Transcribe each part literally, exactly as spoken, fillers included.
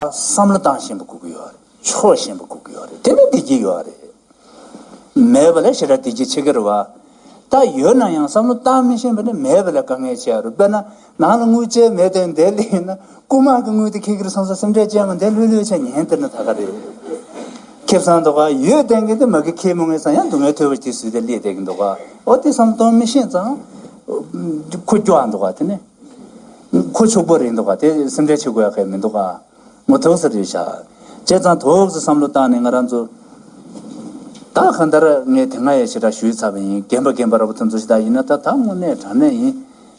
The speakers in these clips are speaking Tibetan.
བསམ་བློ་བཏང་ཤེས་པ་དགོས་ཀྱི་ཡོད་རེད། ཕྱོགས་ཤེས་པ་དགོས་ཀྱི་ཡོད་རེད། དེ་ནི་བདེ་སྐྱིད་ཡོད་རེད། མེད་པ་ལ་ཞེ་དྲག་བདེ་སྐྱིད་ཆེ་གི་རེད་བ། ད་ཡོད་ན་ཡང་བསམ་བློ་བཏང་མི་ཤེས་པ་ནི་མེད་པ་ལ་དཀའ་ངལ་ཆེ་བ་རེད། དཔེར་ན་ནང་ལ་དངུལ་ཅན་མེད་དོན་དེ་ལས་ན་རྐུ་མ་གི་དངུལ་དེ་ཁྱེར་གི་རེད་བསམ་སོང་། སེམས་ཁྲལ་ཅན་མ་དེ་ལྷོད་ལྷོད་བྱས་ཉན་དེ་ན་ད་ག་རེད། ཁེ་བཟང་འདུག་ག་ཡོད་བསྟན་གི་དེ་མ་གི་ཁེ་མོ་ངེས་སང་ཡང་སྡུག་བསྔལ་ཐོས་པ་དེ་སུས་དེ་ལས་བསྡད་གི་འདུག་ག་འོ་དེ་བསམ་བློ་གཏོང་མི་ཤེས་ཙང་ཁོ་སྐྱོ་བ་འདུག་ག་དེ་ནི་ཁོ་ཕྱུག་པོ་རེད་འདུག་ག་དེ་སེམས་ཁྲལ་བྱེད་དགོས་ཡ་གི་མི་འདུག་ག་ངོ་ཐུག་ས་རེད་ཤག་བྱས་ཙང་ཐུག་ས་བསམ་བློ་བཏང་ནས་ང་རང་ཚོ། ད་གང་ལྟར་ངས་དེ་སྔ་ཡང་ཞེ་དྲག་ཞུས་ཚར་བ་ཡིན། རྒན་པ་རྒན་པ་ར་བ་དེ་ཚོ་ཞིག་ད་ཡིན་ན་ད་ད་དངོས་གནས་དྲང་གནས་ཡིན།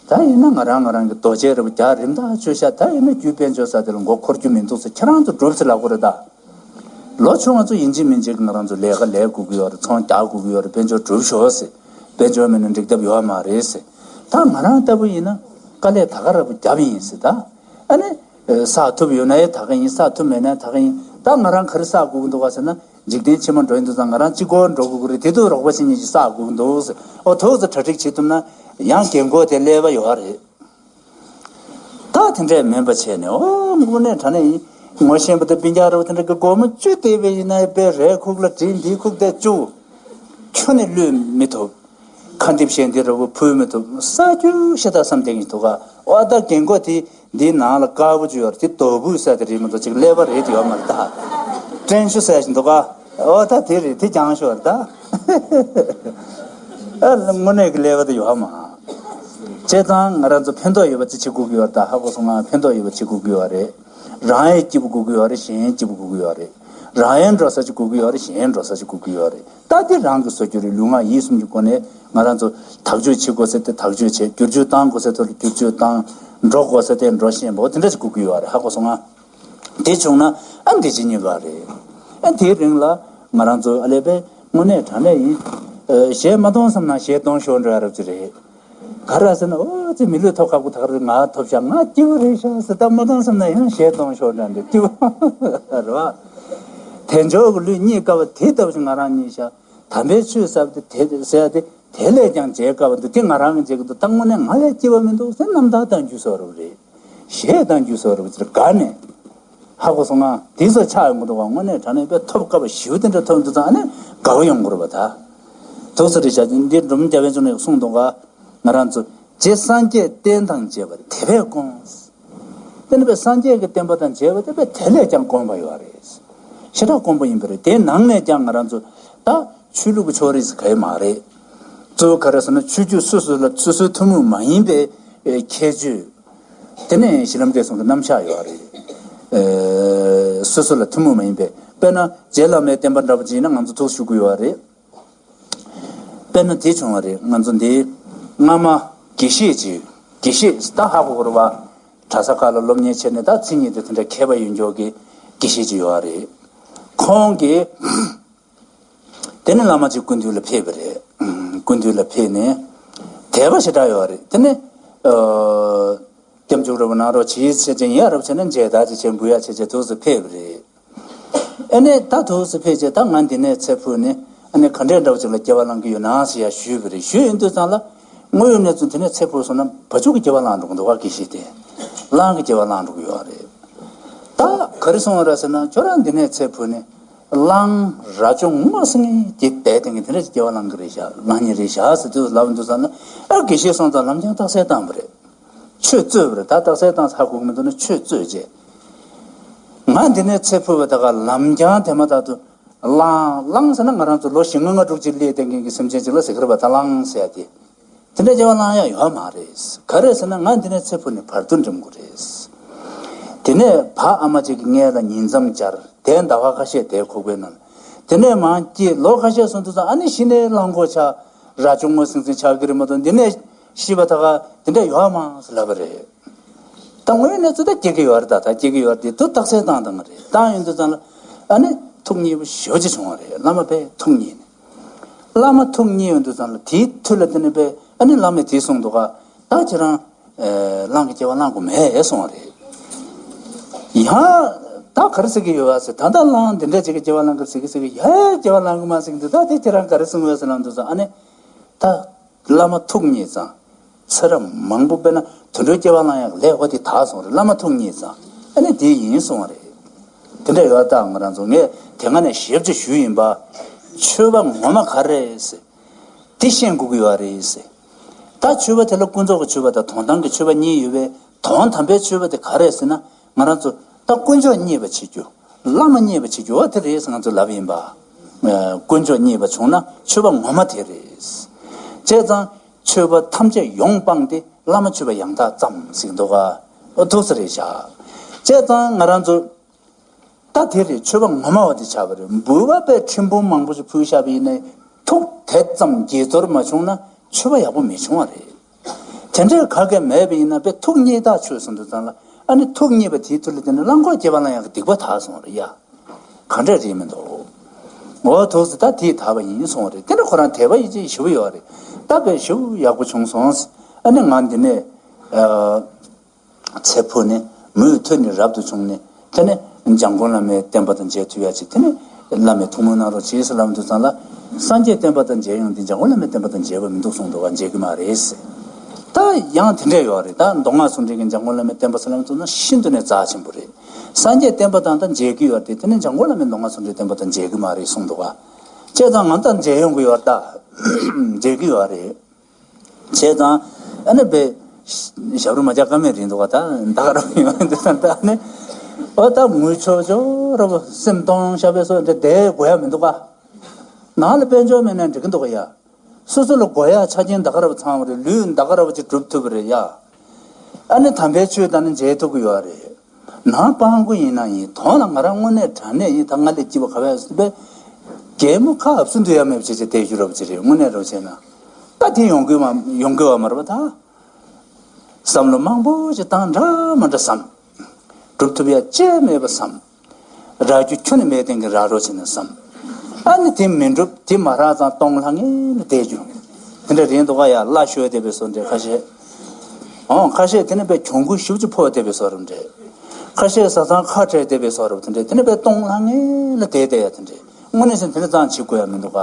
ད་ཡིན་ན་ང་རང་ང་རང་གི་རྡོ་གཅལ་ར་བ་རྒྱག་རིམ་ད་བཅོས་ཤག་ད་ཡིན་ན་རྒྱུ་དཔལ་འབྱོར་ས་དེ་ལ་མགོ་འཁོར་རྒྱུ་མི་འདུག་ཟེར། ཁྱེད་རང་ཚོ་སྒྲུབ་ཟེར་ལབ་དགོས་རེད་ད། ལོ་ཆུང་ང་ཚོ་ཡིན་གཅིག་མིན་གཅིག་ང་རང་ཚོ་ལས་ཀ་ལས་དགོས་ཀྱི་ཡོད་རེད། ཚོང་རྒྱག་དགོས་ཀྱི་ཡོད་རེད། དཔལ་འབྱོར་སྒྲུབ་ཤོག་ཟེར། དཔལ་འབྱོར་མེད་ན་འགྲིག་ཐབས་ཡོད་མ་རེད་ཟེར། ད་ང་རང་ལྟ་བུ་ཡིན་ན་དཀའ་ལས་ད་ག་ར་བ་རྒྱབ་ཡིན་ཟེར་ད། ཨ་ནི། བསགས་ཐུབ་ཡོད་ན་ཡང་ད་ག་ཡིན། བསགས་ཐུབ་མེད་ན་ད་ག་ཡིན། ད་ང་རང་ག་རེ་བསགས་དགོས་ཀྱི་འདུག་ག་ཟེར་ན། འཇིག་རྟེན་ཕྱི་མ་འགྲོ་ཡིན་དུས་ཙང་ང་རང་གཅིག་པོ་འགྲོ་དགོས་ཀྱི་རེད། དེ་དུས་རོགས་པ་བྱེད་མཁན་ཅིག་བསགས་དགོས་ཀྱི་འདུག་ཟེར། འོ་ཐུག་ཙམ་གྲ་སྒྲིག་བྱེད་ཐུབ་ན་ཡང་རྒན་གོག་དེ་ཀླད་པ་ཡོད་རེད། ད་དེ་འདྲས་མིན་པ་བྱས་ནས་འོ་དངོས་གནས་དྲང་གནས་ཡིན། ངོ་ཤེས་པ་དང་སྤུན་ཀྱག་རེ་བ་དེ་འདྲ་གི་སྒོར་མོ་བཅུ་སྟེར་བ་ཡིན་ན་དཔེ་རས་ཁུག་ལ་བྲིས། འདིའི་ཁུག་དེ་བཅུག་ཁྱོན་ནས་བླུད་མི་ཐུབ། ཁ་འདེབས་ཤེས་འདི་ར་བུ་ཕུལ་མི་ཐུབ། ས་རྒྱུ་ཤ་སྟག་བསམ་བསྡད་ཀྱི་འདུག་ག་འོ་ད་རྒན་གོག་དེ་འདིའི་ནང་ལ་དཀར་པོ་ཅིག་ཡོད་རེད། དེ་རྡོ་བུས་ས་དེ་རེད་མ་གཏོགས་ཅིག་ཀླད་པ་རེད་དེ་ཡོད་མ་རེད་ད། བཀྲེན་ཆུ་ཟེར་བཞིན་འདུག་ག་འོ་ད་དེ་རེད། དེ་རྐྱང་ཤོས་རེད་ད། ཨ་དངོས་གནས་ཀྱི་ཀླད་པ་དེ་ཡོད་མ། བྱས་ཙང་ང་རང་ཚོ་ཕན་ཐོགས་ཡོད་པ་ཅིག་བྱེད་དགོས་ཀྱི་ཡོད་རེད་ད། ཧ་གོ་སོང་ང་། ཕན་ཐོགས་ཡོད་པ་བྱེད་དགོས་ཀྱི་ཡོད་རེད། རང་ཡང་སྐྱིད་པོ་དགོས་ཀྱི་ཡོད་རེད། གཞན་ཡང་སྐྱིད་པོ་དགོས་ཀྱི་ཡོད་རེད། རང་ཡང་འགྲོ་ས་ཅིག་དགོས་ཀྱི་ཡོད་རེད། གཞན་ཡང་འགྲོ་ས་ཅིག་དགོས་ཀྱི་ཡོད་རེད། ད་དེ་རང་གི་སོ་སྐྱོ་རེད། ལུས་ངག་ཡིད་གསུམ་གྱི་སྒོ་ནས་ང་རང་ཚོ་ཐག་གཅོད་བྱེད་དགོས་ས་དེ་ཐག་གཅོད་བྱེད། བསྒྱུར་བཅོས་བཏང་དགོས་ས་དེ་ལ་བསྒྱུར་བཅོས་བཏང་། འགྲོ་དགོས་ས་དེ་འགྲོ་ཤེས་པ་འོ་དེ་འདྲ་ཅིག་དགོས་ཀྱི་ཡོད་རེད། ཧ་གོ་སོང་ང་། དེ་བྱུང་ན་ཨ་འདི་ཅི་ཉེས་པ་རེད། ཨ་དེའི་རིང་ལ་ང་རང་ཚོ་ཨ་ལས་པས་དངོས་གནས་དྲང་གནས་ཡིན། ཨ་གཞས་མ་གཏོང་བསམ་ན་གཞས་གཏོང་ཤོག་འགྲོ་ཡ་རབས་ཅིག་རེད། ག་རེ་ཟེར་ན་ཨོ་ཙི་མི་ལུས་ཐོབ་ཁག་པོ་ད་ག་རེ་ང་ཐོབ་ཤག་ང་སྐྱིད་པོ་རེད་ཤག་ཟེར། ད་མ་གཏོང་བསམ་ན་ཡང་གཞས་གཏོང་ཤོག་འདྲ་འདི་སྐྱིད་པོ་རེད་བ། དལ་འབྱོར་གྱི་ལུས་རྙེད་དཀའ་བ་དེ་ལྟ་བུ་ཞིག་ང་རང་རྙེད་ཤག་དམ་པའི་ཆོས་ཟེར་བ་དེ་དེ་ཟེར་ཡ་དེ་དེ་ལས་ཀྱང་མཇལ་དཀའ་བ་འདུག་དེ་ང་རང་གིས་མཇལ་གི་འདུག་ད་དངོས་གནས་ང་ལས་སྐྱིད་པ་མི་འདུག་ཟེར། རྣམ་ཐར་གཏང་རྒྱུ་བཟོ་འདྲ་རེད། གཞས་གཏང་རྒྱུ་བཟོ་འདྲ་ཅིག་དགའ་ནས། ཧ་གོ་སོང་ང་། དེ་ཚོ་ཆགས་ཡོང་གི་འདུག་ག་དངོས་གནས་དྲང་གནས་དཔེ་ཐོབ་དཀའ་བ་ཞེ་པོ་དེ་འདྲ་ཐོབ་འདུག་ཙང་ཨ་ནི་དགའ་བོ་ཡོང་གི་རེད་པ་ད། ཐུགས་སུ་རེ་བྱ་འདི་འབྲོམ་རྒྱལ་པོ་མཆོག་ནས་གསུངས་འདུག་ག་ང་རང་ཚོ་རྗེ་སངས་རྒྱས་བསྟན་དང་མཇལ་བར་དད་པས་དགོངས། དེ་ནི་དཔེ་སངས་རྒྱས་ཀྱི་བསྟན་པ་དང་མཇལ་བ་དེ་དཔེ་དེ་ལས་ཀྱང་དཀོན་པ་ཡོད་རེད། ཞེ་དྲག་དཀོན་པོ་ཡིན་པ་རེད། དེའི་ནང་ནས་ཀྱང་ང་རང་ཚོ་ད་ཆོས་ལུགས་ཀྱི་ཕྱོགས་རིས་ག་ཡེ་མ་རེད། གཙོ་བོ་ག་རེ་ཟེར་ན་ཆོས་བརྒྱུད་སོ་སོ་ལ་སོ་སོའི་ཐུན་མོང་མ་ཡིན་པའི་ཁྱད་ཆོས། དེ་ནས་གཞི་ལམ་འབྲས་གསུམ་གྱི་རྣམ་གཞག་ཡོད་རེད། ཨེ་སོ་སོ་ལ་ཐུན་མོང་མ་ཡིན་པའི་དཔེར་ན་རྗེ་བླ་མའི་བསྟན་པ་འདྲ་པོ་ཅིག་ཡིན་ན་ང་ཚོ་ཐུགས་སུ་ཆུད་ཀྱི་ཡོད་རེད། དཔེར་ན་དེ་བྱུང་བ་རེད། ང་ཚོ་འདི་སྔ་མ་དགེ་བཤེས་ཅིག་དགེ་བཤེས་ད་ཧ་གོ་གི་རེད་བ། གྲྭ་ས་ཁག་ལ་སློབ་གཉེར་བྱས་ནས་ད་མཚན་ཉིད་དེ་དེ་འདྲ་མཁས་པ་ཡོད་མཁན་གྱི་དགེ་བཤེས་ཅིག་ཡོད་རེད། ཁོང་གིས། དེ་ནས་བླ་མ་གཅིག་སྐུ་མདུན་ལ་ཕེབས་པ་རེད། སྐུ་མདུན་ལ་ཕེབས་ནས་དད་པ་ཞེ་དྲག་ཡོད་རེད། དེ་ནས་ཨ་སྐྱབས་འཇུག་རོལ་པ་གནང་རོགས་གྱིས་ཟེར་བྱས་ཡ་རབས་བྱས་ན་མཇལ་དར་ཅིག་བྱས་འབུལ་ཡ་བྱས་བྱས་ཐུགས་སུ་ཕེབས་པ་རེད། ཨ་ནས་ད་ཐུགས་སུ་ཕེབས་བྱས་ད་ང་འདི་ནས་ཚེ་འཕོས་ནས་ཨ་ནས་ག་འདྲས་འདྲ་བོ་ཅིག་ལ་སྐྱེ་བ་བླང་གི་ཡོད་ན་ཟེར་ཡ་ཞུས་པ་རེད། ཞུས་ཡོང་དུས་ཙང་ལ་དངོས་ཡོད་གནས་ཚུལ་འདི་ནས་ཚེ་འཕོས་སོང་ན་བ་ཕྱུགས་ཀྱི་སྐྱེ་བ་བླང་འགྲོ་གི་འདུག་ག་དགེ་བཤེས་དེ་གླང་གི་སྐྱེ་བ་བླང་འགྲོ་གི་ཡོད་རེད། ད་ག་རེ་གསུངས་པ་རེད་ཟེར་ན་ཁྱོད་རང་འདི་ནས་ཚེ་འཕོས་ནས། གླང་རྭ་ཅོ་རྔོན་ཟེར་མཁན་དེ་བསྡད་དེ་ངས་དེ་འདྲ་ཅིག་སྐྱེ་བ་བླང་གི་རེད་ཤག་བླང་ཉེན་རེད་ཤག་ཟེར་དུས་ལབ་འདུག་ཙང་ན་ཨ་དགེ་བཤེས་སོང་ཙང་ལམ་སང་རྟགས་གསལ་བཏང་བ་རེད། ཆོས་རྩོད་པ་རེད། ད་རྟགས་གསལ་བཏང་ཚར་གོ་གི་མི་འདུག་ན་ཆོས་རྩོད་བྱས། ང་འདི་ནས་ཚེ་འཕོས་པ་ད་ག་ལམ་སང་དེ་མ་ཐག་ཏུ་གླང་། གླང་ཟེར་ན་ང་རང་ཚོ་ལོ་བཞི་ལྔ་ལྔ་དྲུག་ཅིག་སླེབས་བསྡད་མཁན་གྱི་སེམས་ཅན་ཅིག་ལ་ཟེར་གི་རེད་པ། ད་གླང་ཟེར་ཡ་དེ། དེ་འདྲ་སྐྱེ་བ་བླང་ཡ་ཡོད་མ་རེད། ག་རེ་ཟེར་ན་ང་འདི་ནས་ཚེ་འཕོས་ནས་བར་དོ་འགྲིམ་དགོས་རེད། དེ་ནས་ཕ་ཨ་མ་ཅིག་གི་མངལ་ལ་ཉིང་མཚམས་སྦྱར། དེ་ཟླ་བ་ཁ་ཤས་དེ་ཁོག་པའི་ནང་། དེ་ནས་མར་སྐྱེས་ལོ་ཁ་ཤས་སོང་དུས་ཙང་ཨ་ནི་གཞི་ནས་གླང་གོག་ཆགས། རྭ་ཅོ་རྔོན་ཟིང་ཟིང་ཆགས་ཀྱི་རེད་མ་གཏོགས་འདི་ནས་ཤི་བ་ད་ག་དེ་འདྲ་ཡོད་མ་རེད་ལབ་པ་རེད། ད་དངོས་ཡོད་གནས་ཚུལ་ད་སྐྱེ་གི་ཡོད་རེད། ད་ད་སྐྱེ་གི་ཡོད་རེད། དེ་དུ་རྟགས་གསལ་བཏང་བཏང་བ་རེད། བཏང་ཡོང་དུས་ཙང་ལ་ཨ་ནི་ཐུགས་མཉེས་པོ་ཞེ་པོ་ཅིག་བྱུང་བ་རེད། བླ་མ་དཔེ་ཐུགས་མཉེས་ནས། བླ་མ་ཐུགས་མཉེས་ཡོང་དུས་ཙང་ལ་དེའི་མཐུ་ལ་བརྟེན་ནས་དཔེ་ཨ་ནི་བླ་མས་དེ་གསུངས་འདུག་ག་ད་ཁྱེད་རང་ཨེ་གླང་གི་སྐྱེ་བ་བླང་དགོས་མེད་གསུངས་པ་རེད། ཡང་ད་ག་རེ་ཟེར་གི་ཡོད་པ་ཟེར། ད་ལྟ་གླང་འདི་འདྲ་ཅིག་གི་སྐྱེ་བ་བླང་གི་ཟེར་གི་ཟེར་གི་ཡ་སྐྱེ་བ་བླང་གི་མ་ཟེར་གི་འདུག་ད་དེ་ཁྱེད་རང་ག་རེ་གསུངས་ཡོད་ཟེར་ལབ་འདུག་ཙང་ཨ་ནི་ད། བླ་མ་ཐུགས་མཉེས་ཙང་། ཚེ་རབས་མང་པོ་དཔེར་ན་དུད་འགྲོའི་སྐྱེ་བ་བླང་ཡག་ལས་འོ་དེ་དག་སོང་རེད། བླ་མ་ཐུགས་མཉེས་ཙང་ཨ་ནི་དེ་ཡིན་གསུང་བ་རེད། དེ་འདྲ་ཡོད་ད། ང་རང་ཚོ་ངས་དེ་སྔ་ནས་ཞིབ་ཅིག་ཞུས་ཡིན་པ། མཆོད་པ་ངོ་མ་ག་རེ་རེད་ཟེར། དེ་ཤེས་དགོས་ཀྱི་ཡོད་རེད་ཟེར། ད་མཆོད་པ་དེ་ལ་ཀུན་རྫོབ་ཀྱི་མཆོད་པ་དང་དོན་དམ་གྱི་མཆོད་པ་གཉིས་ཡོད་པས། དོན་དམ་པའི་མཆོད་པ་དེ་ག་རེ་རེད་ཟེར་ན། ང་རང་ཚོ་ད་དཀོན་མཆོག་མཉེས་པ་བྱེད་རྒྱུ། བླ་མ་མཉེས་པ་བྱེད་རྒྱུ། འོ་དེ་རེད་ཟེར་ང་ཚོ་ལབ་ཡིན་པ། ཨ། དཀོན་མཆོག་མཉེས་པ་བྱུང་ན་མཆོད་པ་ངོ་མ་དེ་རེད། བྱས་ཙང་མཆོད་པ་ཐམས་ཅད་ཡོངས་སྤངས་ཏེ་བླ་མ་མཆོད་པ་ཡང་དག་བརྩམས་ཟེར་གྱི་འདུག་ག་འོ་ཐུགས་སུ་རེད་བཞག་བྱས་ཙང་ང་རང་ཚོ་ད་དེ་རེད། མཆོད་པ་ངོ་མ་བ་དེ་ཆགས་པ་རེད། འབུལ་བ་པའི་ཁྲི་འབུམ་མང་པོ་ཞིག་ཕུལ་བཞག་པ་ཡིན་ནའི་ཐུགས་དེ་ཙམ་དགྱེས་ཚོར་མ་བྱུང་ན་མཆོད་པ་ཡག་པོ་མི་བྱུང་བ་རེད། དེ་འདྲའི་ག་གེ་མེད་པ་ཡིན་ན་དཔེ་ཐུགས་མཉེས་ཐག་ཆོད་སོང་དུས་ཙང་ལ། ཨ་ནི་ཐུགས་མཉེས་པ་དེའི་ཐུགས་ལ་བརྟེན་ནས་གླང་གོག་སྐྱེས་པ་ལ་ཡང་སྡིག་པ་དག་སོང་རེད་ཡ། ག་འདྲ་རེད་མི་འདུག་འོ་ཐུགས་སུ་ད་དེས་དག་པ་ཡིན་སོང་རེད། དེ་ནི་ཁོ་རང་དད་པ་ཡིད་ཆེས་ཞེ་པོ་ཡོད་རེད། ད་དཔེ་ཞེ་པོ་ཡག་པོ་བྱུང་སོང་། ཨ་ནི་ང་འདི་ནས་ཨ། ཚེ་འཕོས་ནས་མུ་མཐུད་ནས་རབ་ཏུ་བྱུང་ནས། དེ་ནས་འཇམ་མགོན་བླ་མའི་བསྟན་པ་དང་མཇལ་ཐུབ་ཡ་ཅིག་དེ་ནས་བླ་མས་ཐུགས་སྨོན་གནང་རོགས་བྱེད་ཟེར་ལབ་དུས་ཙང་ལ། སངས་རྒྱས་བསྟན་པ་དང་མཇལ་ཡོང་དུས་འཇམ་མགོན་བླ་མའི་བསྟན་པ་དང་མཇལ་བ་མི་འདུག་གསུངས་འདུག་ག་མཇལ་གི་མ་རེད་ཟེར། ད་ཡང་དེ་འདྲས་ཡོད་རེད། ད་མདོ་སྔགས་ཟུང་འབྲེལ་གྱི་འཇམ་མགོན་བླ་མའི་བསྟན་པ་ཟེར་ལབ་དུས་ན་ཤིན་ཏུ་ནས་རྩ་ཆེན་པོ་རེད། སངས་རྒྱས་བསྟན་པ་དང་ད་མཇལ་གི་ཡོད་རེད། དེ་ནས་འཇམ་མགོན་བླ་མའི་མདོ་སྔགས་ཟུང་འབྲེལ་བསྟན་པ་དང་མཇལ་གི་མ་རེད་གསུངས་འདུག་ག་བྱས་ཙང་ང་ད་མཇལ་ཡོང་གི་ཡོད་རེད། ད་མཇལ་གི་ཡོད་རེད། བྱས་ཙང་ཨ་ནི་དཔེ་ཞབས་བྲོ་མ་རྒྱག་ཀ་མེད་རེད་འདུག་ག་ད་ད་ག་རང་ཡོང་དུས་ཙང་ད་ནི། ཨོ་ད་ངུ་ཆོག་ཆོག་ར་བ་སེམས་གཏོང་ཤ་བའི་སོ་འདྲ་བསྡད་དགོས་ཡ་མི་འདུག་ག་ནང་ལ་དཔལ་འབྱོར་མེད་ན་འགྲིག་གི་འདུག་ག་ཡ། སོ་སོ་ལ་དགོས་ཡ་ཆ་རྐྱེན་ད་ག་ར་བ་ཚང་བ་རེད། ལུས་ད་ག་ར་བ་ཅིག་སྒྲུབ་ཐུབ་པ་རེད་ཡ། ཨ་ནི་དམ་པའི་ཆོས་དང་ནི་མཇལ་ཐུབ་ཀྱི་ཡོད་རེད། ནང་སྤང་དགོས་ཡིན་ན་ཡིན། དོན་ལ་ང་རང་དངོས་གནས་དྲང་གནས་ཡིན། ད་ང་ལས་སྐྱིད་པ་ག་བས་སུ་པས། རྒན་མོ་ཁ་ཨབ་སུ་འདུ་ཡ་མེད་པ་བྱེད་བྱེད་དེ་ཞུ་རོགས་བྱེད་རེད། དངོས་གནས་རོགས་བྱས་ན། ད་དེ་ཡོང་གི་མ་ཡོང་གི་བ་མ་རེད་པ་ད། བསམ་བློ་མང་པོ་ཞིག་བཏང་འདྲ་མ་འདྲ་བསམ། སྒྲུབ་ཐུབ་ཡ་ཅི་མེད་པ་བསམ། རག་རྒྱུ་ཁྱོན་ནས་མེད་སྟེང་གི་རག་རོགས་བྱས་ན་བསམ། ཨ་ནི་དེ་མི་འགྲུབ། དེ་མ་རག་ཙང་སྟོང་ལྷང་ངེ་ལ་བསྡད་རྒྱུ། དེ་འདྲ་རེད་འདུག་ག་ཡ། བླ་ཤོད་བསྡད་པའི་བཟོ་འདྲ་ཁ་ཤས། ཨོ་ཁ་ཤས་དེ་ནི་དཔེ་གྱོང་གུན་ཞེ་པོ་ཅིག་ཕོག་བསྡད་པའི་བཟོ་འདྲ་འདྲ། ཁ་ཤས་བཟའ་ཚང་ཁ་བྲལ་བསྡད་པའི་བཟོ་འདྲ་འདྲ། དེ་ནི་དཔེ་སྟོང་ལྷང་ངེ་ལ་བསྡད་བསྡད་ཡ་དེ་འདྲ། དངོས་གནས་སེམས་དེ་འདྲ་ཙང་བྱེད་དགོས་ཡ་མི་འདུག་ག་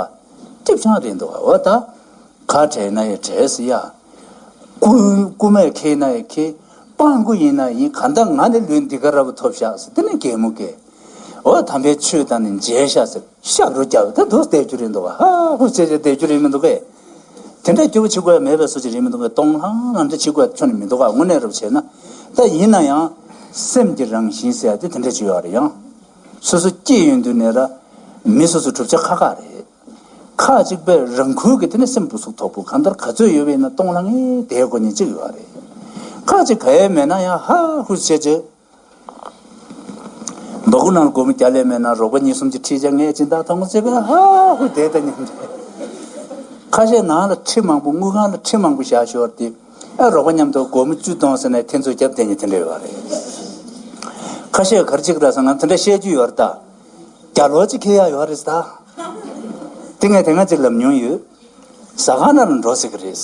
ལྕེབ་ཆང་རེད་འདུག་ག་འོ་ད། ཁ་བྲལ་ན་ཡང་བྲལ་ཟེར་ཡ། རྐུ་རྐུ་མས་ཁྱེར་ན་ཡང་ཁྱེར། སྤང་རྐུ་ཡིན་ན་ཡིན། གང་ལྟར་ང་ནི་ལུས་འདི་ག་ར་བ་ཐོབ་བཞག་ཟེར། དེ་ནས་གད་མོ་བགད། འོ་དམ་པའི་ཆོས་དང་ནི་མཇལ་ཤག་ཟེར། ཞབས་བྲོ་རྒྱབ། ད་འདུག་བསྡད་རྒྱུ་རེད་འདུག་ག་ཧ་ཧུ་བྱས་བྱས་བསྡད་རྒྱུ་རེད་མི་འདུག་གས། དེ་འདྲ་རྒྱུ་བ་བྱེད་དགོས་ཡ་མེད་པའི་བཟོ་ཅིག་རེད་མི་འདུག་གས། སྟོང་ལྷང་ལྷང་འདྲ་བྱེད་དགོས་ཡ་ཁྱོན་ནས་མི་འདུག་ག་དངོས་གནས་རུ་བྱས་ན། ད་ཡིན་ན་ཡང་སེམས་ཀྱི་རང་བཞིན་ཟེར་ཡ་དེ་དེ་འདྲ་ཅིག་ཡོད་རེད། ཡང་སོ་སོ་སྐྱིད་ཡོང་དུས་ནས་ར་མི་སོ་སོ་གྲུབ་ཆ་ཁག་ཁག་རེད། ཁ་ཅིག་པས་རང་ཁུལ་གྱི་དེ་ནི་སེམས་སྤུ་སུག་དོག་པོ་གང་ལྟར་ག་ཚོད་ཡོད་པ་ཡིན་ན་སྟོང་ལྷང་ངེ་བསྡད་དགོས་ཉེན་ཅིག་ཡོད་རེད། ཁ་ཅིག་ག་ཡེ་མེད་ན་ཡང་ཧ་ཧུ་བྱས་བྱས། སྦ་ཁུག་ནང་ལ་སྒོར་མོ་བརྒྱ་ལས་མེད་ན་རོགས་པ་གཉིས་གསུམ་གྱིས་ཁྲིད་བྱས་ངས་སྦྱིན་བདག་ཐོང་ཟེར་བས་ཧ་ཧུ་བསྡད་ད་ཉིན་དེ། ཁ་ཤས་ནང་ལ་ཁྲི་མང་པོ་དངུལ་ཁང་ལ་ཁྲི་མང་པོ་བཞག་ཞོར་དེ། ཨ་རོགས་པ་མཉམ་དུ་སྒོར་མོ་བཅུ་གཏོང་ཟེར་ནས་ཐེ་ཚོམ་བརྒྱབ་བསྡད་ཉིན་དེ་འདྲ་ཡོད་རེད། ཁ་ཤས་ག་རེ་བྱེད་ཀྱི་རེད་ཟེར་ན་དེ་འདྲ་བཤད་རྒྱུ་ཡོད་རེད་ད། རྒྱ་ལོ་གཅིག་ཁེལ་ཡག་ཡོད་རེད་ད། དེ་ངས་དེ་སྔ་གཅིག་ལབ་མྱོང་ཡོད། ཟ་ཁང་ནང་ལ་འགྲོ་ཟེར་གི་རེད།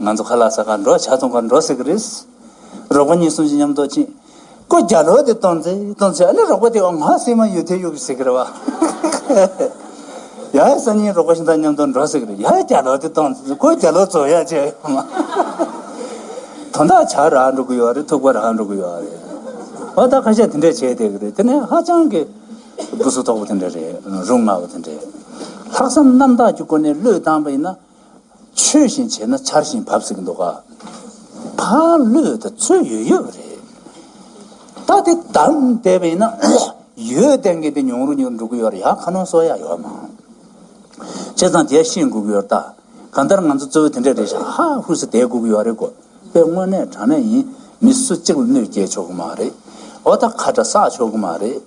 ང་ཚོ་ཁ་ལག་ཟ་ཁང་འགྲོ། ཇ་འཐུང་གར་འགྲོ་ཟེར་གི་རེད། རོགས་པ་གཉིས་གསུམ་ཞིག་མཉམ་དུ་ཕྱིན། ཁོ་རྒྱ་ལོ་དེ་གཏོང་ཚེ་གཏོང་ཚེ། ཨ་ནི་རོགས་པ་དེ་འོ་ང་སེམས་མ་ཡོད་དེ་ཡོད་ཟེར་གི་རེད་བ། ཡ་སང་ཉིན་རོགས་པ་གཞན་དག་མཉམ་དུ་འགྲོ་ཟེར་གི་རེད། ཡ་རྒྱ་ལོ་དེ་གཏོང་ཚེ་ཁོ་རྒྱ་ལོ་བཙོང་ཡག་བྱས་ཡོད་མ། དོན་དག་ཇ་རག་འགྲོ་གི་ཡོད་རེད། ཐུག་པ་རག་འགྲོ་གི་ཡོད་རེད། འོ་ད་ཁ་ཤས་དེ་འདྲས་བྱས་བསྡད་གི་རེད། དེ་ནས་ཧ་ཅང་གི་སྤུ་སུ་དོག་པོ་དེ་འདྲ་རེད། རུང་ང་བ་དེ་འདྲ། ལྷག་བསམ་རྣམ་དག་གི་སྒོ་ནས་བློས་བཏང་པ་ཡིན་ན། ཆོས་བཞིན་བྱས་ན་ཆར་བཞིན་འབབ་ཟེར་གི་འདུག་ག་ཕར་བློས་ད་ཚོད་ཡོད་ཡོད་རེད། ད་དེ་བདམས་བསྡད་པ་ཡིན་ན་ཡོད་བསྡད་མཁན་དེ་ཉུང་རུ་ཉུང་རུ་འགྲོ་གི་ཡོད་རེད། ཡ་ཁ་ནོན་གསོ་ཡ་ཡོད་མ། བྱས་ཙང་དེ་ཤེས་དགོས་ཀྱི་ཡོད་རེད་ད། གང་ལྟར་ང་ཚོ་གཙོ་བོ་དེ་འདྲ་རེད་ཤག་ཧ་ཧུ་སེ་བསྡད་དགོས་ཀྱི་ཡོད་རེད་གོ། དཔེ་དངོས་གནས་དྲང་གནས་ཡིན། མི་སུ་གཅིག་ལ་གནོད་སྐྱེལ་ཆོག་གི་མ་རེད། འོ་ད་ཁ་བྲལ་བསགས་ཆོག་གི་མ་རེད།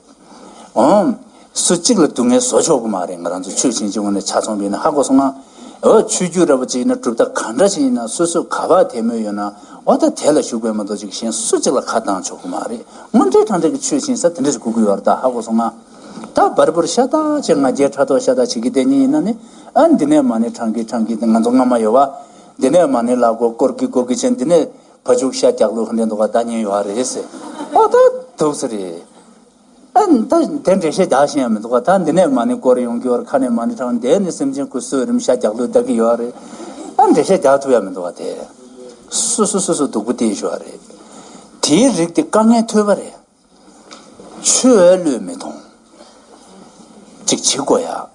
འོང་། སུ་གཅིག་ལ་སྡུག་བསྔལ་བཟོ་ཆོག་གི་མ་རེད། ང་རང་ཚོ་ཆོས་བྱེད་ཀྱི་ངོས་ནས་ཆ་ཚང་བྱས་ན་ཧ་གོ་སོང་ང་། འོ་ཆོས་བརྒྱུད་ར་བ་ཅིག་ཡིན་ན་གྲུབ་མཐའ་ག་འདྲ་ཞིག་ཡིན་ན་སོ་སོས་ག་པར་དད་མོས་ཡོད་ན་འོ་ད་དེ་ལ་ཞུགས་པའི་མ་གཏོགས་ཅིག་གཞན་སུ་གཅིག་ལ་ཁ་བཏང་ཆོག་གི་མ་རེད། དངོས་འབྲེལ་དྲང་འབྲེལ་གྱི་ཆོས་བྱེད་ས་དེ་འདྲ་ཞིག་དགོས་ཀྱི་ཡོད་རེད་ད། ཧ་གོ་སོང་ང་། ད་བར་བར་ཤ་སྟག་བྱས་ང་རྒྱལ་ཕྲག་དོག་ཤ་སྟག་བྱེད་ཀྱི་བསྡད་མཁན་ཡིན་ན་ནི། ཨ་འདི་ནས་མ་ཎི་བགྲང་གི་བགྲང་གི་ང་ཚོ་སྔ་མ་ཡོད་བ། འདི་ནས་མ་ཎི་ལག་མགོ་སྐོར་གི་སྐོར་གི་བྱས། འདི་ནས་བ་ཕྱུགས་ཤ་རྒྱག་ལུགས་ཧ་འདྲ་འདུག་ག་ད་ཉན་ཡོད་རེད་ཟེར། ཨོ་ད་འདུག་ས་རེད། ཨ་ད་དེ་འགྲེལ་བཤད་རྒྱག་ཤེས་ཡ་མི་འདུག་ག་ད་འདི་ནས་མ་ཎི་སྐོར་ཡོང་གི་ཡོད་རེད། ཁ་ནས་མ་ཎི་བགྲང་། འདི་ནས་སེམས་ཅན་ཀུན་གསོད་རིམ་ཤ་རྒྱག་ལུགས་ལྟ་གི་ཡོད་རེད། ཨ་འགྲེལ་བཤད་རྒྱག་ཐུབ་ཡ་མི་འདུག་ག་དེ། སོ་སོ་སོ་སོ་སྡུག་པོ་དེ་ཞུ་བ་རེད། དེའི་རིགས་དེ་དཀའ་ངལ་ཐོས་པ་རེད། ཆོས་བློས་མི་ཐོངས། ཅིག་བྱེད་དགོས་ཡ།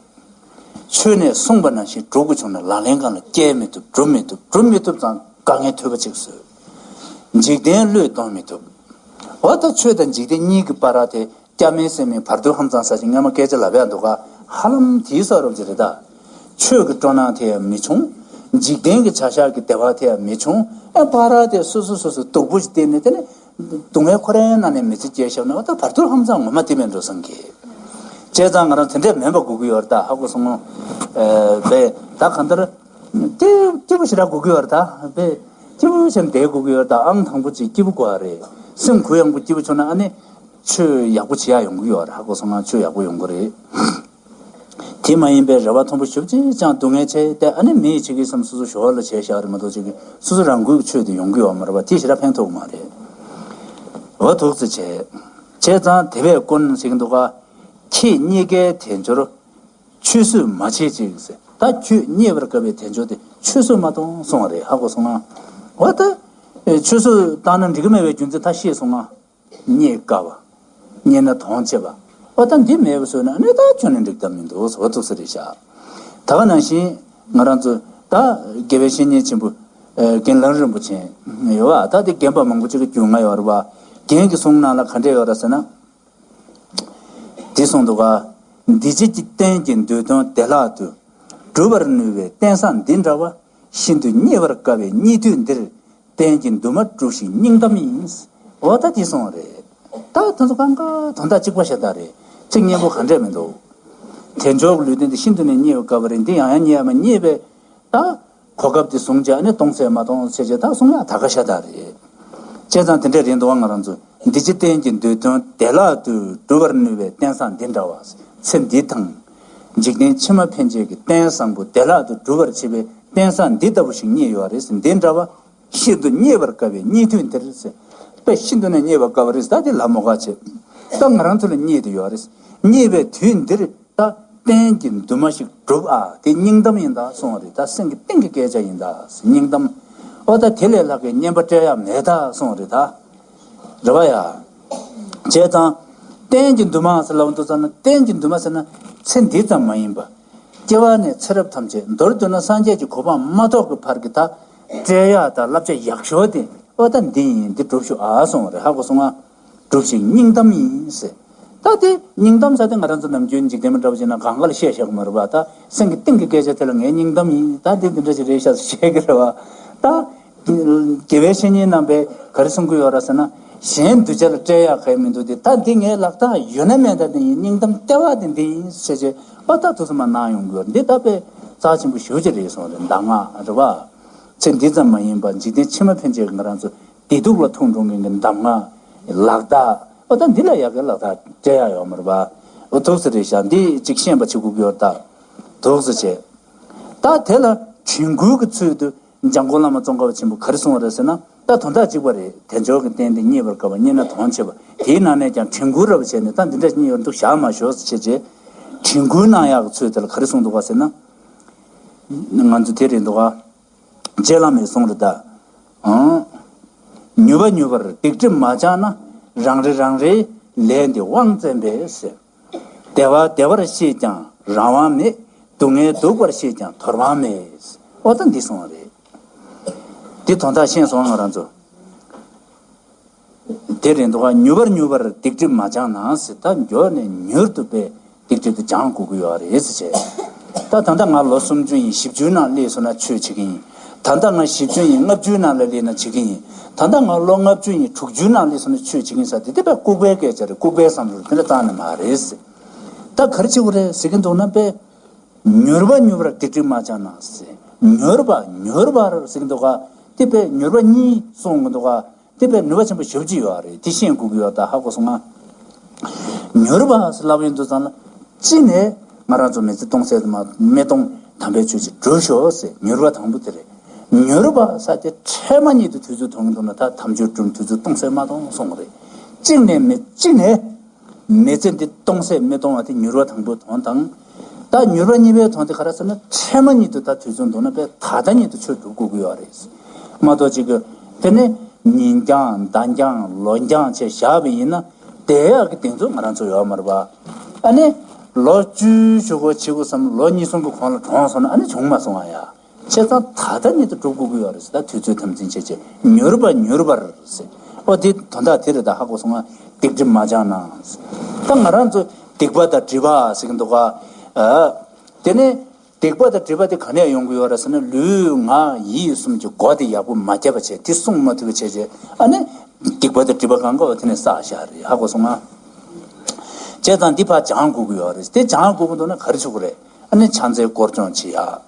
ཆོས་ནས་གསུངས་པ་ནང་བཞིན་སྒྲུབ་དགོས་བྱུང་ན་ལག་ལེན་སྒང་ལ་བསྐྱལ་མི་ཐུབ། སྒྲུབ་མི་ཐུབ། སྒྲུབ་མི་ཐུབ་ཙང་དཀའ་ངལ་ཐོལ་པ་ཅིག་བཟོས། འཇིག་རྟེན་བློས་གཏོང་མི་ཐུབ། འོ་ད་ཆོས་དང་འཇིག་རྟེན་གཉིས་ཀྱི་བར་དེ་སྐྱ་མིན་སེར་མིན་བར་དོའི་ཧམ་ཚང་ཟེར་ཅིག་སྔོན་མ་སྐད་ཆ་ལབ་ཡ་འདུག་ག་ཧ་ལམ་དེའི་ས་རོབ་ཅིག་རེད་ད། ཆོས་ཀྱི་སྤྲོ་སྣང་དེ་ཡང་མི་བྱུང་། འཇིག་རྟེན་གྱི་བྱ་བཞག་གི་བདེ་བ་དེ་ཡང་མི་བྱུང་། ཨ་བར་དེ་སོ་སོ་སོ་སོ་སྡུག་པོ་ཞིག་བསྟན་ནས་དེ་ནས་སྡུག་བསྔལ་ཁོ་རའི་ནང་ནས་མི་ཚེ་སྐྱེལ་བཞག་ན་འོ་ད་བར་དོའི་ཧམ་ཚང་ངོ་མ་དེ་མིན་འགྲོ་བསམ་གི། བྱས་ཙང་ང་རང་དེ་འདྲས་མིན་པ་དགོས་ཀྱི་ཡོད་རེད་ད། ཧ་གོ་སོང་ངོ་། ཨེ་བས་ད་གང་ལྟར། སྐྱིད་སྐྱིད་པོ་ཞེ་དྲག་དགོས་ཀྱི་ཡོད་རེད་ད། བས་སྐྱིད་པོ་ཞིག་བསྡད་དགོས་ཀྱི་ཡོད་རེད་ད། ཨང་དང་པོ་ཅིག་སྐྱིད་པོ་དགོས་པ་རེད། སེམས་གུ་ཡངས་པོ་སྐྱིད་པོ་བྱུང་ན་ཨ་ནི་ཆོས་ཡག་པོ་བྱེད་ཡག་ཡོང་གི་ཡོད་རེད། ཧ་གོ་སོང་ང་། ཆོས་ཡག་པོ་ཡོང་གི་རེད། དེ་མ་ཡིན་པའི་རེ་བ་མཐོན་པོ་ཞེ་པོ་ཅིག་བཅངས་སྡུག་བསྔལ་ཆེ་སྟེ་ཨ་ནི་མི་ཡི་བྱེད་ཀྱི་བསམ་སོ་སོ་ཞོར་ལ་བྱས་བཞག་རེད་མ་གཏོགས་ཅིག་སོ་སོ་རང་འགུལ་གྱི་ཆོས་དེ་ཡོང་གི་ཡོད་མ་རེད་པ། དེ་ཞེ་དྲག་ཕན་ཐོགས་ཀྱི་མ་རེད། འོ་ཐུགས་རྗེ་ཆེ། བྱས་ཙང་དེ་བས་ཀུན་ཟེར་གྱི་འདུག་ག་ཁྱེད་གཉིས་ཀའི་དལ་འབྱོར་ཆུད་ཟོས་མ་བྱེད་ཅིག་ཟེར། ད་ཁྱོད་རྙེད་པར་དཀའ་བའི་དལ་འབྱོར་དེ་ཆུད་ཟོས་མ་གཏོང་གསུངས་པ་རེད། ཧ་གོ་སོང་ང་། འོ་ད་ཆུད་ཟོས་བཏང་ན་འགྲིག་གི་མེད་པའི་རྒྱུ་མཚན་ད་ཤེས་སོང་ང་། རྙེད་དཀའ་བ། རྙེད་ན་དོན་ཆེ་བ། འོ་ད་འདི་མེད་པ་བཟོས་ན་ཨ་ནི་ད་ཁྱོན་ནས་འགྲིག་ཐབས་མི་འདུག་ཟེར་བ་ཐུགས་སུ་རེད་བཞག་ད་ག་ནང་བཞིན་ང་རང་ཚོ་ད་དགེ་བའི་བཤེས་གཉེན་ཆེན་པོ་རྒན་ལམ་རིམ་པོ་ཆེ་ཡོད་པ། ད་དེ་རྒན་པ་མང་པོ་ཅིག་གི་རྒྱུས་མངའ་ཡོད་རེད་པ། རྒན་གྱི་གསུང་ནང་ལ་ག་འདྲས་ཡོད་རེད་ཟེར་ན། འདི་གསུངས་འདུག་ག་འདི་ཕྱི་གི་རྟེན་གྱི་འདོད་དོན་བདེ་བླག་ཏུ། སྒྲུབ་པར་ནུས་པའི་རྟེན་བཟང་འདི་འདྲ་བ། ཤིན་ཏུ་རྙེད་པར་དཀའ་བའི་རྙེད་དུས་འདིར། རྟེན་གྱི་འདུན་མ་སྒྲུབས་ཤིག་སྙིང་གཏམ་ཡིན། འོ་ད་འདི་གསུངས་རེད། ད་དེ་ཚོ་གང་ག་དོན་དག་གཅིག་པ་ཤ་སྟག་རེད། ཚིག་སྙན་པོ་ག་འདྲས་མི་འདུག་དལ་འབྱོར་གྱི་ལུས་རྟེན་འདི་ཤིན་ཏུ་ནས་རྙེད་པར་དཀའ་བ་རེད། འདི་ཡང་ཡང་རྙེད་མ་རྙེད་པའི་ད། གོ་སྐབས་དེ་བཟུང་བྱས་ནས་གཏོང་ཚད་མ་གཏོང་ཚད་བྱས་ད་གསུང་ཡག་ད་ག་ཤ་སྟག་རེད། བྱས་ཙང་དེ་འདྲ་རེད་འདུག་ང་རང་ཚོ་འདི་ཕྱི་རྟེན་གྱི་འདོད་དོན་བདེ་བླག་ཏུ་སྒྲུབ་པར་ནུས་པའི་རྟེན་བཟང་འདི་འདྲ་བ། ཚེ་འདི་དང་། འཇིག་རྟེན་ཕྱི་མ་ཕན་ཆད་ཀྱི་རྟེན་བཟང་པོ་བདེ་བླག་ཏུ་སྒྲུབ་པར་བྱེད་པའི་རྟེན་བཟང་འདི་ལྟ་བུ་ཞིག་རྙེད་ཡོད་རེད་ཟེར། འདི་འདྲ་བ་ཤིན་ཏུ་རྙེད་པར་དཀའ་བའི་རྙེད་དུས་འདིར་ཟེར། དཔེ་ཤིན་ཏུ་ནས་རྙེད་པར་དཀའ་བ་རེད་ཟེར། ད་འདི་ལབ་མོ་ག་བྱེད། ད་ང་རང་ཚོ་ལ་རྙེད་དུ་ཡོད་རེད། རྙེད་པའི་དུས་འདིར། ད་རྟེན་གྱི་འདུན་མ་ཞིག་སྒྲུབ་ཨ། དེ་སྙིང་གཏམ་ཡིན་ད་གསུངས་པ་རེད། ད་སེམས་ཀྱི་གཏིང་གི་སྐད་ཆ་ཡིན་ད་སྙིང་གཏམ། ཨོ་ད་དེ་ལས་ལྷག་གི་སྙན་པ་སྤྲད་ཡ་མེད་ད་གསུངས་པ་རེད་ད། རེད་པ་ཡ། བྱས་ཙང་། རྟེན་གྱི་འདུན་མ་ཟེར་ལབ་འདུག་ཙང་ན་རྟེན་གྱི་འདུན་མ་ཟེར་ན་ཚེ་འདི་ཙམ་མ་ཡིན་པ། སྐྱེ་བ་ནས་ཚེ་རབས་ཐམས་ཅད། མདོར་བསྡུ་ན་སངས་རྒྱས་ཀྱི་གོ་འཕང་མ་ཐོབ་ཀྱི་བར་གྱི་ད། སྤྲད་ཡ་ད་བསླབ་བྱ་ཡག་ཤོས་དེ་ཨོ་ད་འདི་ཡིན། འདི་སྒྲུབ་ཤོག་ཨ་གསུངས་པ་རེད། ཧ་གོ་སོང་ང་། སྒྲུབས་ཤིག་སྙིང་གཏམ་ཡིན་ཟེར། ད་དེ་སྙིང་གཏམ་ཟེར་དེ་ང་རང་ཚོ་ནམ་རྒྱུན་འཇིག་རྟེན་མི་འདྲ་བ་ཅིག་ན་གང་ག་ལ་བཤད་བཞག་གི་མ་རེད་པ། ད་སེམས་ཀྱི་གཏིང་གི་སྐད་ཆ་དེ་ལ་ངའི་སྙིང་གཏམ་ཡིན། ད་དེ་འདི་འདྲ་ཅིག་རེད་ཤག་ཟེར་བཤད་ཀྱི་རེད་པ། ད་དགེ་བའི་བཤེས་གཉེན་རྣམ་པས་ག་རེ་གསུང་གི་ཡོད་རེད་ཟེར་ན། གཞན་གདུལ་བྱ་ལ་སྤྲད་ཡག་ག་ཡེ་མི་འདུག་དེ། ད་འདི་ངའི་ལག་རྟགས་ཡོད་ན་མེད་ན་དེ་ཡིན། སྙིང་གཏམ་ལྟེ་བ་དེ་འདི་ཡིན་ཟེར་བྱས་ཨོ་ད་ཐུགས་སུ་མ་གནང་ཡོང་གི་ཡོད་རེད། འདི་ད་དཔེ་རྩ་ཆེན་པོ་ཞེ་པོ་ཅིག་རེད་གསུངས་རེད། གདམས་ངག་རེད་པ། ཚེ་འདི་ཙམ་མ་ཡིན་པར་འཇིག་རྟེན་ཕྱི་མ་ཕན་ཆད་ཀྱི་ང་རང་ཚོ་བདེ་སྡུག་ལ་ཐུག་འགྲོ་མཁན་གྱི་གདམས་ངག་ལག་རྟགས། ཨོ་ད་འདི་ལ་ཡག་གི་ལག་རྟགས་སྤྲད་ཡག་ཡོད་མ་རེད་པ། ཨོ་ཐུགས་སུ་རེད་ཤག་འདི་གཅིག་ཤེས་པ་བྱེད་དགོས་ཀྱི་ཡོད་རེད་ད། ཐུགས་སུ་ཆེ། ད་དེ་ལ་དྲན་སྐུལ་གྱི་ཚུལ་དུ་འཇམ་མགོན་བླ་མ་ཙོང་ཁ་པ་ཆེན་པོས་ག་རེ་གསུངས་པ་རེད་ཟེར་ན། ད་དོན་དག་གཅིག་པ་རེད། དལ་འབྱོར་གྱི་རྟེན་འདི་རྙེད་པར་དཀའ་བ། རྙེད་ན་དོན་ཆེ་བ། དེའི་ནང་ནས་ཀྱང་དྲན་སྐུལ་རབ་བྱས་ནས་ད་འདི་འདྲ་རྙེད་ཡོང་འདུག་བཞག་མ་ཤོག་ཟེར་བྱས་རྗེས། དྲན་སྐུལ་གནང་ཡག་གི་ཚུལ་དེ་ལ་ག་རེ་གསུངས་འདུག་ག་ཟེར་ན། ང་ཚོ་དེ་རེད་འདུག་ག་ཅེས་བླ་མས་གསུངས་རེད་ད། ཨང་། མྱུར་བ་མྱུར་བར་སྡིག་སྒྲིབ་མ་སྦྱངས་ན། རང་རེ་རང་རེའི་ལས་འདི་དབང་བཙན་པས་ཟེར། བདེ་བ་བདེ་བར་ཤེས་ཀྱང་རང་དབང་མེད། སྡུག་བསྔལ་སྡུག་པར་ཤེས་ཀྱང་དོར་དབང་མེད། ཨོ་ད་འདི་གསུངས་རེད། འདི་དོན་དག་ཤེས་སོང་ང་རང་ཚོ། དེ་རེད་འདུག་ག་མྱུར་བར་མྱུར་བར་སྡིག་སྒྲིབ་མ་སྦྱངས་ན་ཟེར། ད་མགྱོགས་ནས་མྱུར་དུ་པའི་སྡིག་སྒྲིབ་དེ་སྦྱང་དགོས་ཀྱི་ཡོད་རེད་ཟེར་བྱས། ད་ད་ལྟ་ང་ལོ་སུམ་ཅུ་ཡིན། བཞི་བཅུའི་ནང་སླེབས་སོང་ན་ཆོས་བྱེད་ཀྱི་ཡིན། ད་ལྟ་ང་བཞི་བཅུ་ཡིན། ལྔ་བཅུའི་ནང་ལ་སླེབས་ན་བྱེད་ཀྱི་ཡིན། ད་ལྟ་ང་ལོ་ལྔ་བཅུ་ཡིན། དྲུག་ཅུའི་ནང་སླེབས་སོང་ན་ཆོས་བྱེད་ཀྱི་ཡིན་ཟེར། དེ་དེ་པའི་ལྐུགས་པའི་སྐད་ཆ་རེད། ལྐུགས་པའི་བསམ་བློ་རེད། དེ་འདྲ་བཏང་ནི་མ་རེད་ཟེར། ད་ག་རེ་བྱེད་དགོས་རེད་ཟེར་གྱི་འདུག་ན། པས་མྱུར་བ་མྱུར་བར་སྡིག་སྒྲིབ་མ་སྦྱངས་ན་ཟེར། མྱུར་བ་མྱུར་བར་ཟེར་གྱི་འདུག་ག་དེ་པས་མྱུར་བ་གཉིས་གསུངས་གྱི་འདུག་ག་དེ་པས་ནུས་པ་ཆེན་པོ་ཞེ་པོ་ཅིག་ཡོད་རེད། དེ་ཤེས་དགོས་ཀྱི་ཡོད། ད་ཧ་གོ་སོང་ང་། མྱུར་བ་ཟེར་ལབ་ཡོང་དུས་ཙམ་ལ། གཅིག་ནས་ང་རང་ཚོ་མི་ཚེ་གཏོང་ས་དེ་མ་མི་གཏོང་དམ་པའི་ཆོས་ཅིག་སྒྲུབ་ཤོག་ཟེར། མྱུར་བ་དང་པོ་དེ་རེད། མྱུར་བ་ཟེར་དེ་འཕྲལ་མ་ཉིད་དུ་དུས་ཚོད་ཐུང་ངེ་འདུག་ན་ད་དམ་ཆོས་སྒྲུབ་དུས་ཚོད་གཏོང་ས་མ་གཏོང་གསུངས་པ་རེད། གཅིག་ནས་མི་གཅིག་ནས། མི་ཚེ་འདི་གཏོང་ས་མི་གཏོང་བ་དེ་མྱུར་བ་དང་པོའི་དོན་དང་། ད་མྱུར་བ་གཉིས་པའི་དོན་དེ་ག་རེ་ཟེར་ན། འཕྲལ་མ་ཉིད་དུ་ད་དུས་ཚོད་འདུག་ན་པས་ད་ལྟ་ཉིད་དུ་ཆོས་སྒྲུབ་དགོས་ཀྱི་ཡོད་རེད། མ་གཏོགས་ཅིག་གི་དེ་ནས་ཉིན་འགྱངས་ཟླ་འགྱངས་ལོ་འགྱངས་བྱས་བཞག་པ་ཡིན་ན། བསྡད་ཡག་གི་གདེང་ཚོད་ང་རང་ཚོ་ཡོད་མ་རེད་པ། ཨ་ནི། ལོ་བཅུའི་གཞུག་གུ་བྱེད་དགོས་བསམ། ལོ་གཉིས་གསུམ་གྱི་གོང་ལ་གྲོངས་སོང་ན་ཨ་ནི་བྱུང་མ་སོང་བ་ཡ། བྱས་ཙང་ད་ལྟ་ཉིད་དུ་སྒྲུབ་དགོས་ཀྱི་ཡོད་རེད་ཟེར། ད་དུས་ཚོད་དམ་འཛིན་བྱས་བྱས་མྱུར་བ་མྱུར་བར་ཟེར། ཨོ་དེ་དོན་དག་དེ་རེད། ད་ཧ་གོ་སོང་ང་། སྡིག་སྒྲིབ་མ་སྦྱངས་ན་ཟེར། ད་ང་རང་ཚོ་སྡིག་པ་དང་སྒྲིབ་པ་ཟེར་གྱི་འདུག་ག། ཨ། དེ་ནས་སྡིག་པ་དང་སྒྲིབ་པ་དེ་ག་ནས་ཡོང་གི་ཡོད་རེད་ཟེར་ན། ལུས་ངག་ཡིད་གསུམ་གྱི་སྒོ་དེ་ཡག་པོ་མ་བརྒྱབ་པ་བྱས། དེ་སྲུང་མ་ཐུབ་པ་བྱས་བྱས། ཨ་ནི་སྡིག་པ་དང་སྒྲིབ་པ་གང་ག་བ་དེ་ནས་བསགས་བཞག་རེད། ཧ་གོ་སོང་ང་། བྱས་ཙང་འདི་ཕར་སྦྱང་དགོས་ཀྱི་ཡོད་རེད། དེ་སྦྱང་དགོས་ཀྱི་འདུག་ན་ག་རེ་བྱེད་དགོས་རེད། ཨ་ནི་ཕྱག་འཚལ་སྐོར་སྦྱོང་བྱེད་ཡ།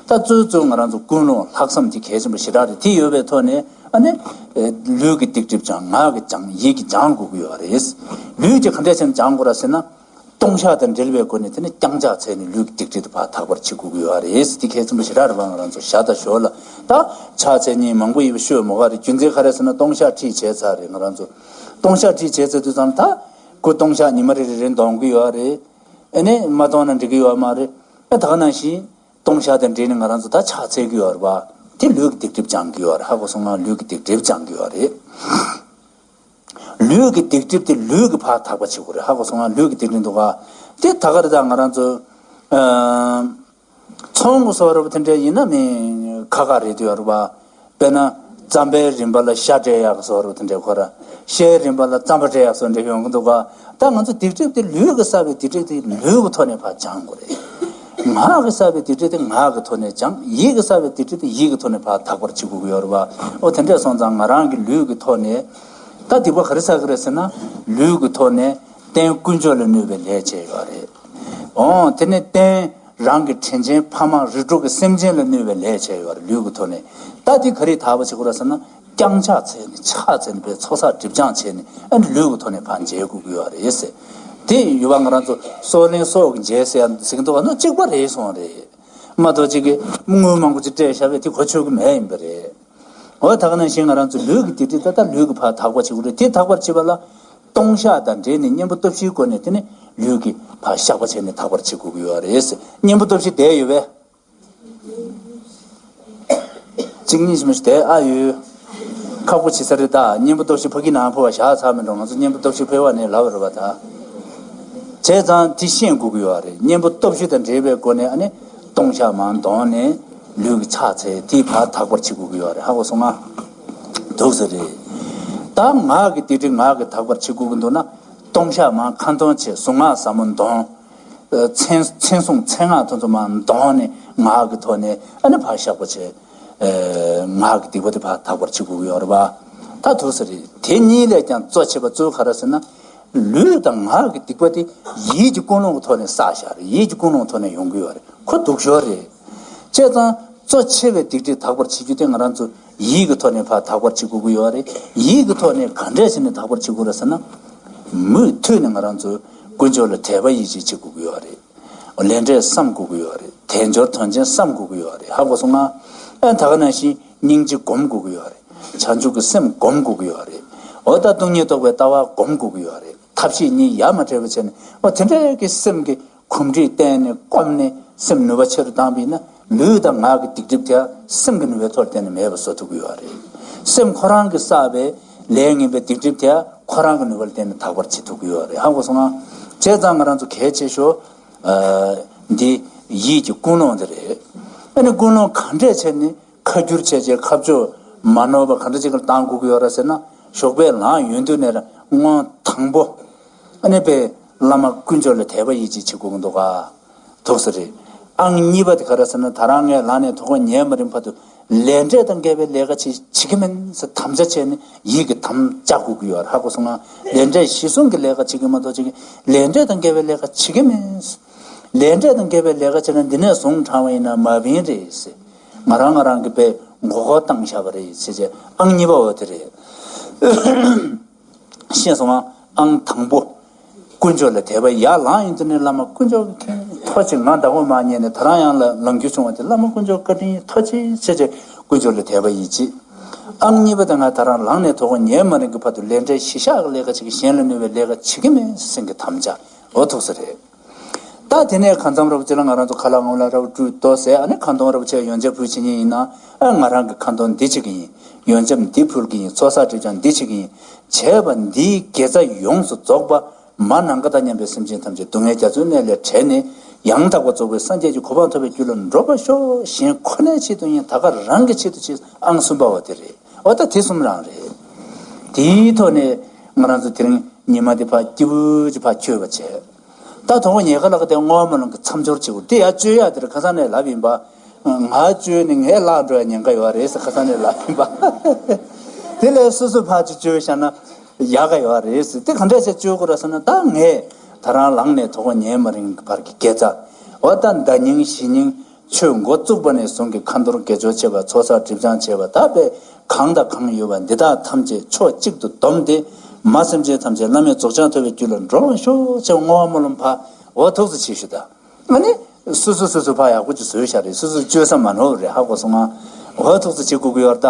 ད་གཙོ་གཙོ་ང་རང་ཚོ་ཀུན་སློང་ལྷག་བསམ་དེ་གལ་ཆེན་པོ་ཞེ་དྲག་རེད། དེ་ཡོད་པའི་ཐོག་ནས་ཨ་ནི་ལུས་ཀྱི་སྡིག་སྒྲིབ་སྦྱང་། ངག་གི་སྦྱང་། ཡིད་ཀྱི་སྦྱང་དགོས་ཀྱི་ཡོད་རེད། ལུས་ཀྱི་ག་འདྲས་བྱས་ནས་སྦྱང་དགོས་རེད་ཟེར་ན། ལྟུང་བཤགས་དང་འབྲེལ་བའི་སྒོ་ནས་དེ་ནི་བརྐྱང་ཕྱག་འཚལ་ནས་ལུས་ཀྱི་སྡིག་སྒྲིབ་དེ་ཕར་དག་པར་བྱེད་དགོས་ཀྱི་ཡོད་རེད། དེ་གལ་ཆེན་པོ་ཞེ་དྲག་རེད་པ། ང་རང་ཚོ་ཞར་དང་ཞོར་ལ་ད་ཕྱག་འཚལ་མཁན་མང་པོ་ཡོད་པ་ཤོད་མོ་ག་རེད། རྒྱུ་མཚན་ག་རེ་ཟེར་ན། ལྟུང་བཤགས་ཁྲིད་བྱས་ཚར་རེད། ང་རང་ཚོ་ལྟུང་བཤགས་ཁྲིད་བྱས་ཚར་དུས་ཙམ་ད་སྐུ་ལྟུང་བཤགས་ཉི་མ་རེ་རེ་རེ་འདོན་གྱི་ཡོད་རེད། ཨ་ནི་མ་གཏོང་ན་འགྲིག་གི་ཡོད་མ་རེད། ཨ་ད་ག་ནང་བཞིན་ལྟུང་བཤགས་དང་འབྲེལ་ནས་ང་རང་ཚོ་ད་ཕྱག་འཚལ་གྱི་ཡོད་རེད་པ། དེ་ལུས་ཀྱི་སྡིག་སྒྲིབ་སྦྱང་གི་ཡོད་རེད། ཧ་གོ་སོང་ང་། ལུས་ཀྱི་སྡིག་སྒྲིབ་སྦྱང་གི་ཡོད་རེད། ལུས་ཀྱི་སྡིག་སྒྲིབ་དེ་ལུས་ཀྱིས་ཕར་དག་པ་བྱེད་དགོས་རེད། ཧ་གོ་སོང་ང་། ལུས་ཀྱི་སྡིག་སྒྲིབ་འདུག་ག། དེ་ད་ག་རེ་ད་ང་རང་ཚོ་ཨ་ཚོང་གི་བཟོ་འདྲ་པོ་དེ་འདྲ་ཡིན་ན་མིན་ཁག་ཁག་རེད་འདུག་ཡོད་རེད་པ། དཔེར་ན་རྩམ་པའི་རིན་པ་ལ་ཤ་སྤྲད་ཡག་བཟོ་འདྲ་པོ་དེ་འདྲ། ཁོ་ར་ཤའི་རིན་པ་ལ་རྩམ་པ་སྤྲད་ཡག་བཟོ་འདྲ་ཡོང་གི་འདུག་ག། ད་ང་ཚོ་སྡིག་སྒྲིབ་དེ་ལུས་ཀྱིས་བསགས་པའི་སྡིག་སྒྲིབ་དེ་ལུས་ཀྱི་ཐོག་ནས་ཕར་སྦྱང་དགོས་རེད། ངག་གིས་བསགས་པའི་སྡིག་སྒྲིབ་དེ་ངག་གི་ཐོག་ནས་སྦྱང་། ཡིད་ཀྱིས་བསགས་པའི་སྡིག་སྒྲིབ་དེ་ཡིད་ཀྱི་ཐོག་ནས་ཕར་དག་པར་བྱེད་དགོས་ཀྱི་ཡོད་རེད་པ། ཨོ་དེ་འདྲས་སོང་ཙང་ང་རང་གི་ལུས་ཀྱི་ཐོག་ནས་ད་སྡིག་པ་ག་རེ་བསགས་ཀྱི་རེད་ཟེར་ན། ལུས་ཀྱི་ཐོག་ནས་རྟེན་དཀོན་མཆོག་ལ་གནོད་པའི་ལས་བྱས་ཡོད་རེད། ཨོ་དེ་ནས་རྟེན་རང་གི་དྲིན་ཅན་ཕ་མ་རིགས་དྲུག་གི་སེམས་ཅན་ལ་གནོད་པའི་ལས་བྱས་ཡོད་རེད། ལུས་ཀྱི་ཐོག་ནས་ད་དེ་ག་རེ་དག་པ་བྱེད་དགོས་རེད་ཟེར་ན། བརྐྱང་ཕྱག་འཚལ་ནས་ཕྱག་འཚལ་ནས་པའི་ཚོགས་བསགས་སྒྲིབ་སྦྱང་བྱས་ནས་ཨ་ནི་ལུས་ཀྱི་ཐོག་ནས་ཕར་འཇལ་དགོས་ཀྱི་ཡོད་རེད་ཟེར། དེ་ཡོད་པ་ང་རང་ཚོ་སྲོག་ལེན་སྲོག་གི་འཇལ་ཟེར་ཡ་ཟེར་གྱི་འདུག་ག། ནོ་གཅིག་པ་རེད་སོང་རེད། མ་གཏོགས་གཅིག་གིས་དངུལ་མང་པོ་ཅིག་སྤྲད་བཞག་པས་དེ་གོ་ཆོད་ཀྱི་མེད་ཡིན་པ་རེད། འོ་ད་ག་ནང་བཞིན་ང་རང་ཚོ་ལུས་ཀྱི་སྡིག་སྒྲིབ་ད་ལྟ་ལུས་ཀྱིས་ཕར་དག་པ་བྱེད་དགོས་རེད། དེ་དག་པར་བྱེད་པ་ལ་ལྟུང་བཤགས་དང་འབྲེལ་ནས་གཉེན་པོ་སྟོབས་བཞིའི་སྒོ་ནས་དེ་ནི་ལུས་ཀྱིས་ཕར་བཤགས་པ་བྱས་ནས་དག་པར་བྱེད་དགོས་ཀྱི་ཡོད་རེད། གཉེན་པོ་སྟོབས་བཞི་བསྡད་ཡོད་པས། གཅིག་གཉིས་ཤིག་མ་ཞིག་བསྡད་ཨ་ཡོད། ཁག་པོ་བྱེད་ས་རེད་ད། གཉེན་པོ་སྟོབས་བཞི་ཕ་གི་ནང་ཕུ་བ་བཞག་ཚར་མི་འགྲོ། ང་ཚོ་གཉེན་པོ་སྟོབས་བཞི་ཕུ་བ་ནས་ལབ་རེད་པ་ད། བྱས་ཙང་དེ་ཤེས་དགོས་ཀྱི་ཡོད་རེད། གཉེན་པོ་སྟོབས་བཞི་དང་འབྲེལ་བའི་སྒོ་ནས་ཨ་ནི་ལྟུང་བཤགས་མར་འདོན་ནས་ལུས་ཀྱི་ཕྱག་འཚལ་དེ་ཕར་དག་པར་བྱེད་དགོས་ཀྱི་ཡོད་རེད། ཧ་གོ་སོང་ང་། འདུག་ས་རེད། ད་ངག་གི་སྡིག་སྒྲིབ་ངག་གིས་དག་པར་བྱེད་དགོས་ཀྱི་འདུག་ན། ལྟུང་བཤགས་མར་ཁ་འདོན་བྱས། གཟུངས་སྔགས་ཟབ་མོ་འདོན། མཚན་མཚན་གཟུངས་མཚན་སྔགས་དེ་ཚོ་མར་འདོན་ནས་ངག་གི་ཐོག་ནས་ཨ་ནི་ཕར་བཤགས་པ་བྱས། ངག་གི་སྡིག་པ་དེ་ཕར་དག་པར་བྱེད་དགོས་ཀྱི་ཡོད་རེད་པ། ད་འདུག་ས་རེད། དེ་གཉིས་ལས་ཀྱང་གཙོ་ཆེ་བ་གཙོ་བོ་ག་རེ་ཟེར་ན། ལུས་དང་ངག་གི་སྡིག་པ་དེ་ཡིད་ཀྱི་ཀུན་སློང་གི་ཐོག་ནས་བསགས་བཞག་རེད། ཡིད་ཀྱི་ཀུན་སློང་གི་ཐོག་ནས་ཡོང་གི་ཡོད་རེད། ཁོ་སྡུག་ཤོས་རེད། བྱས་ཙང་གཙོ་ཆེ་བའི་སྡིག་སྒྲིབ་དག་པར་བྱེད་རྒྱུ་དེ་ང་རང་ཚོ་ཡིད་ཀྱི་ཐོག་ནས་ཕར་དག་པར་བྱེད་དགོས་ཀྱི་ཡོད་རེད། ཡིད་ཀྱི་ཐོག་ནས་ག་འདྲས་བྱས་ནས་དག་པར་བྱེད་དགོས་རེད་ཟེར་ན། མུ་མཐུད་ནས་ང་རང་ཚོ་དཀོན་མཆོག་ལ་དད་པ་ཡིད་ཆེས་བྱེད་དགོས་ཀྱི་ཡོད་རེད། ལས་འབྲས་བསམ་དགོས་ཀྱི་ཡོད་རེད། དལ་འབྱོར་དོན་ཆེན་བསམ་དགོས་ཀྱི་ཡོད་རེད། ཧ་གོ་སོང་ང་། ཨ་ད་ག་ནང་བཞིན་སྙིང་རྗེ་སྒོམ་དགོས་ཀྱི་ཡོད་རེད། བྱང་ཆུབ་ཀྱི་སེམས་སྒོམ་དགོས་ཀྱི་ཡོད་རེད། འོ་ད་སྟོང་ཉིད་རྟོགས་པའི་ལྟ་བ་སྒོམ་དགོས་ཀྱི་ཡོད་རེད། ཐབས་ཤེས་གཉིས་ཡ་མ་བྲལ་བ་བྱས་ནས་འོ་དེ་འདྲའི་གི་སེམས་ཀྱི་གོམས་འདྲིས་བསྟེན་ནས་སྒོམ་ནས་སེམས་ནུས་པ་ཆེ་རུ་བཏང་བ་ཡིན་ན། ལུས་དང་ངག་གི་སྡིག་སྒྲིབ་དེ་སེམས་ཀྱི་ནུས་པའི་ཐོག་བརྟེན་ནས་མེད་པ་བཟོ་ཐུབ་ཀྱི་ཡོད་རེད། སེམས་ཁོ་རང་གིས་བསགས་པའི་ལས་ངན་པའི་སྡིག་སྒྲིབ་དེ་ཁོ་རང་གི་ནུས་པ་ལ་བརྟེན་ནས་དག་པར་བྱེད་ཐུབ་ཀྱི་ཡོད་རེད། ཧ་གོ་སོང་ང་། བྱས་ཙང་ང་རང་ཚོ་གལ་ཆེ་ཤོས་ཨ་འདི་ཡིད་ཀྱི་ཀུན་སློང་དེ་རེད། ཨ་ནི་ཀུན་སློང་ག་འདྲས་བྱས་ནས་ཁ་བསྒྱུར་བྱས་བྱས་ཁ་ཕྱོགས་མ་ནོར་བ་ག་འདྲ་ཅིག་ལ་བཏང་དགོས་ཀྱི་ཡོད་རེད་ཟེར་ན། ཞོགས་པའི་ལངས་ཡོང་དུས་ནས་སྔོན་དང་པོ་ཨ་ནི་པའི་བླ་མ་དཀོན་མཆོག་ལ་དད་པ་ཡིད་ཆེས་བྱེད་དགོས་ཀྱི་འདུག་ག། འདུག་ས་རེད། ཨང་གཉིས་པ་དེ་ག་རེ་ཟེར་ན། ད་རང་ངས་ལངས་ནས་དོ་དགོང་ཉལ་མ་རན་བར་དུ་ལས་འབྲས་དང་འགལ་བའི་ལས་ཀ་ཅིག་བྱེད་ཀྱི་མིན་ཟེར་དམ་བཅའ་བྱས་ནས་ཡིད་ཀྱི་དམ་བཅའ་དགོས་ཀྱི་ཡོད་རེད། ཧ་གོ་སོང་ང་། ལས་འབྲས་གཞི་བཟུང་གི་ལས་ཀ་བྱེད་ཀྱི་མ་གཏོགས་ཅིག་ལས་འབྲས་དང་འགལ་བའི་ལས་ཀ་བྱེད་ཀྱི་མིན། ལས་འབྲས་དང་འགལ་བའི་ལས་ཀ་བྱས་ན་འདི་ནས་བཟུང་དྲང་བ་ཡིན་ན་མ་བིན་རེད་ཟེར། ང་རང་ང་རང་གི་དཔེ་མགོ་སྐོར་བཏང་བཞག་པ་རེད་ཟེར་བྱས། ཨང་གཉིས་པ་འོ་དེ་རེད། ཤེས་སོང་ང་། ཨང་དང་པོ། དཀོན་མཆོག་ལ་དད་པ། ཡར་ལངས་ཡོང་དུས་ནས་བླ་མ་དཀོན་མཆོག་གི་མཁྱེན་ཐུགས་རྗེ་ཆེ། ང་ཟླ་གོང་མར་ཉལ་ནས་ད་རང་ཡང་ལ་ལངས་རྒྱུ་བྱུང་བ་དེ་བླ་མ་དཀོན་མཆོག་བཀའ་དྲིན་ཐུགས་རྗེ་ཆེ་ཟེར་བྱས་དཀོན་མཆོག་ལ་དད་པ་ཡིད་ཆེས། ཨང་གཉིས་པ་དེ་ང་ད་རང་ལངས་ནས་དོ་དགོང་ཉལ་མ་རན་གྱི་བར་དུ་ལས་འབྲས་གཞི་བཞག་གི་ལས་ཀ་བྱེད་ཀྱི། གཞན་ལ་གནོད་པའི་ལས་ཀ་བྱེད་ཀྱི་མིན་ཟེར་གྱི་དམ་བཅའ། འོ་ཐུགས་སུ་རེད། ད་དེ་ནས་ཁ་འཚམ་ར་བ་ཅིག་ལ་ང་རང་ཚོ་ཁ་ལག་ངོ་ལ་ར་བ་བཀྲུས་ཏོ་ཟེར། ཨ་ནི་ཁ་འདོན་ར་བ་ཆེ་ཡོན་ཆབ་ཕུལ་བྱེད་མཁན་ཡིན་ན། ཨ་ང་རང་གི་ཁ་འདོན་འདི་བྱེད་ཀྱི་ཡིན། ཡོན་ཆབ་འདི་ཕུལ་གྱི་ཡིན། ཚོགས་བསགས་སྒྲིབ་སྦྱང་འདི་བྱེད་ཀྱི་ཡིན། བྱས་པ་འདིའི་དགེ་རྩ་ཡོངས་སུ་རྫོགས་པ། མ་ནམ་མཁའ་དང་མཉམ་པའི་སེམས་ཅན་ཐམས་ཅད་སྡུག་བསྔལ་རྒྱ་མཚོའི་གནས་ལས་བྲལ་ནས་ཡང་དག་པར་རྫོགས་པའི་སངས་རྒྱས་ཀྱི་གོ་འཕང་ཐོབ་པའི་རྒྱུ་ལ་འགྲོ་བར་ཤོག་གཞན་ཁོ་ནའི་ཆེད་དུ་ཡིན་ད་ག་རང་གི་ཆེད་དུ་བྱེད་ཨང་གསུམ་པ་བ་དེ་རེད། འོ་ད་དེ་གསུམ་རང་རེད། དེའི་ཐོག་ནས་ང་རང་ཚོ་དེ་རིང་ཉི་མ་འདི་ཕར་སྐྱིད་པོ་ཅིག་ཕར་བཅོས་པ་བྱས། ད་དོ་དགོང་ཉལ་ཁ་ལ་ག་དེ་བསྔོ་བ་སྨོན་ལམ་གྱི་མཚམས་སྦྱོར་བྱེད་དགོས་དེ་ཡར་བཅོས་ཡག་དེ་རེད། ཁ་སང་ནས་ལབ་ཡིན་པ། ང་བཅོས་ནས་ངས་བརླག་འགྲོ་ཡ་ཉེན་ཁ་ཡོད་རེད་ཟེར་ཁ་སང་ནས་ལབ་ཡིན་པ། དེ་ལས་སོ་སོ་ཕར་ཅིག་བཅོས་བཞག་ན་ཡག་ག་ཡོད་རེད་ཟེར། དེ་ག་འདྲས་བྱས་བཅོས་དགོས་ར་ཟེར་ན་ད་ངས་ད་རང་ལངས་ནས་དོ་དགོང་ཉལ་མ་རིང་གི་བར་གྱི་དགེ་རྩ། འོ་ད་ཟླ་ཉིན་གཞེས་ཉིན། ཆོས་འགོ་བཙུགས་པ་ནས་བཟུང་གི་ཁ་འཐོར་དགེ་སྦྱོར་བྱེད་པ་ཚོགས་བསགས་སྒྲིབ་སྦྱང་བྱེད་པ་ད་དཔེ་གང་དང་གང་ཡོད་པ་འདི་དག་ཐམས་ཅད་ཕྱོགས་གཅིག་ཏུ་བསྡོམས་ཏེ་མ་སེམས་ཅན་ཐམས་ཅད་བླ་མེད་རྫོགས་བྱང་ཐོབ་པའི་རྒྱུ་ལ་འགྲོ་བར་ཤོག་ཅེས་བསྔོ་བ་སྨོན་ལམ་ཕར་འོ་ཐུགས་སུ་ཆེ་ཞུ་ད། ཨ་ནི་སོ་སོ་སོ་སོ་ཕར་ཡག་པོ་ཅིག་བཟོས་ཤག་རེད། སོ་སོ་བཅོས་ས་མ་ནོར་བ་རེད། ཧ་གོ་སོང་ང་། འོ་ཐུགས་སུ་ཆེ་དགོས་ཀྱི་ཡོད་ད།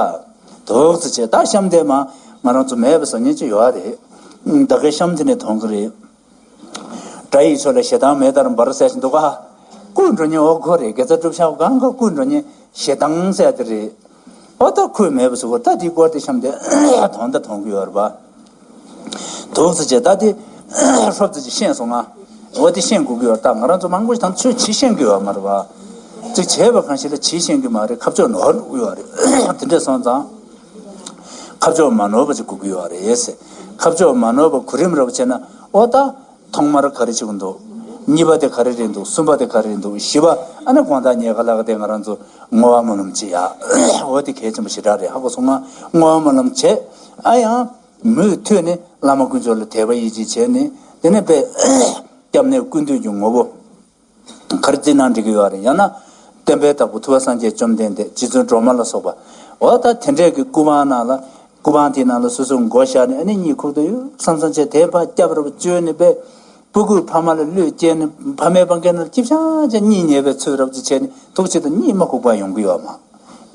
ཐུགས་སུ་ཆེ་ད་གཤམ་དེ་མ་ང་རང་ཚོ་མེད་པ་བཟོ་མཁན་ཅིག་ཡོད་རེད། ད་གའི་གཤམ་དེ་ནས་མཐོང་གི་རེད། དགྲ་ཡི་ཕྱོགས་ལ་ཞེ་སྡང་མེད་ལྟར་འབར་ཟེར་བཞིན་འདུག་ག་བརྐུས་འགྲོ་མཁན་འོ་ཁོ་རེད། དགེ་རྩ་སྒྲུབ་ཤག་གང་ག་བརྐུས་འགྲོ་མཁན་ཞེ་སྡང་ཟེར་དེ་རེད། འོ་ད་ཁོས་མེད་པ་བཟོ་དགོས་ད་དེའི་སྐོར་དེ་གཤམ་དེ་དོན་དག་མཐོང་གི་ཡོད་རེད་པ། དུག་ཙི་བྱས་ད་དེ་ཧྲོབ་ཙི་ཅིག་ཤེས་སོང་ང་། འོ་དེ་ཤེས་དགོས་ཀྱི་ཡོད་རེད་ད། ང་རང་ཚོ་མང་པོ་ཞིག་དང་ཆོས་ཅིག་ཤེས་ཀྱི་ཡོད་མ་རེད་པ། ཅིག་བྱས་པ་གང་ཞིག་ལ་ཅིག་ཤེས་ཀྱི་མ་རེད། ཁ་ཕྱོགས་ནོར་འགྲོ་གི་ཡོད་རེད། དེ་འདྲས་སོང་ཙང་། ཁ་ཕྱོགས་མ་ནོར་བ་ཅིག་དགོས་ཀྱི་ཡོད་རེད་ཟེར། ཁ་ཕྱོགས་མ་ནོར་བ་གོ་རིམ་རེ་བ་བྱས་ན་འོ་ད། ཐོག་མར་ག་རེ་བྱེད་ཀྱི་འདུག་གཉིས་པ་དེ་ག་རེ་རེད་འདུག་གསུམ་པ་དེ་ག་རེ་རེད་འདུག་བཞི་པ་ཨ་ནི་དགོང་དག་ཉལ་ཁ་ལ་ག་དེ་ང་རང་ཚོ་བསྔོ་བ་སྨོན་ལམ་བྱེད་ཡ། འོ་དེ་གལ་ཆེན་པོ་ཞེ་དྲག་རེད། ཧ་གོ་སོང་ང་། བསྔོ་བ་སྨོན་ལམ་བྱས། ཨ་ཡང་མུ་མཐུད་ནས་བླ་མ་དཀོན་མཆོག་ལ་དད་པ་ཡིད་ཆེས་བྱས་ནས་དེ་ནས་དཔེ་སྐྱབས་གནས་ཀུན་འདུས་ཀྱི་ངོ་བོ། ག་རེ་བརྩི་ན་འགྲིག་གི་ཡོད་རེད། ཡང་ན་བསྟན་པའི་བདག་པོ་ཐུབ་པ་སངས་རྒྱས་བཅོམ་ལྡན་འདས་རྗེ་བཙུན་སྒྲོལ་མ་ལ་སོགས་པ། འོ་ད་དེ་འདྲས་ཀྱི་སྐུ་པང་ནང་ལ་སྐུ་པང་དེའི་ནང་ལ་སོ་སོའི་མགོ་བཞག་ནས་ཨ་ནི་གཉིད་ཁུག་ཏུ་ཡོད་བསམ་བསམ་བྱས་དེ་ཕར་སྐྱབས་རེ་བ་བཅོལ་ནས་པས་སྤུ་གུས་ཕ་མ་ལ་བློས་བཀལ་ནས་ཕ་མའི་པང་ཁའི་ནང་ལ་སྐྱིད་ཤག་ཅག་གཉིད་ཉལ་བའི་ཚོད་རེ་བ་ཅིག་བྱས་ནས་ཐུགས་ཆེ་དང་གཉིད་མ་ཁུག་པ་ཡོང་གི་ཡོད་མ།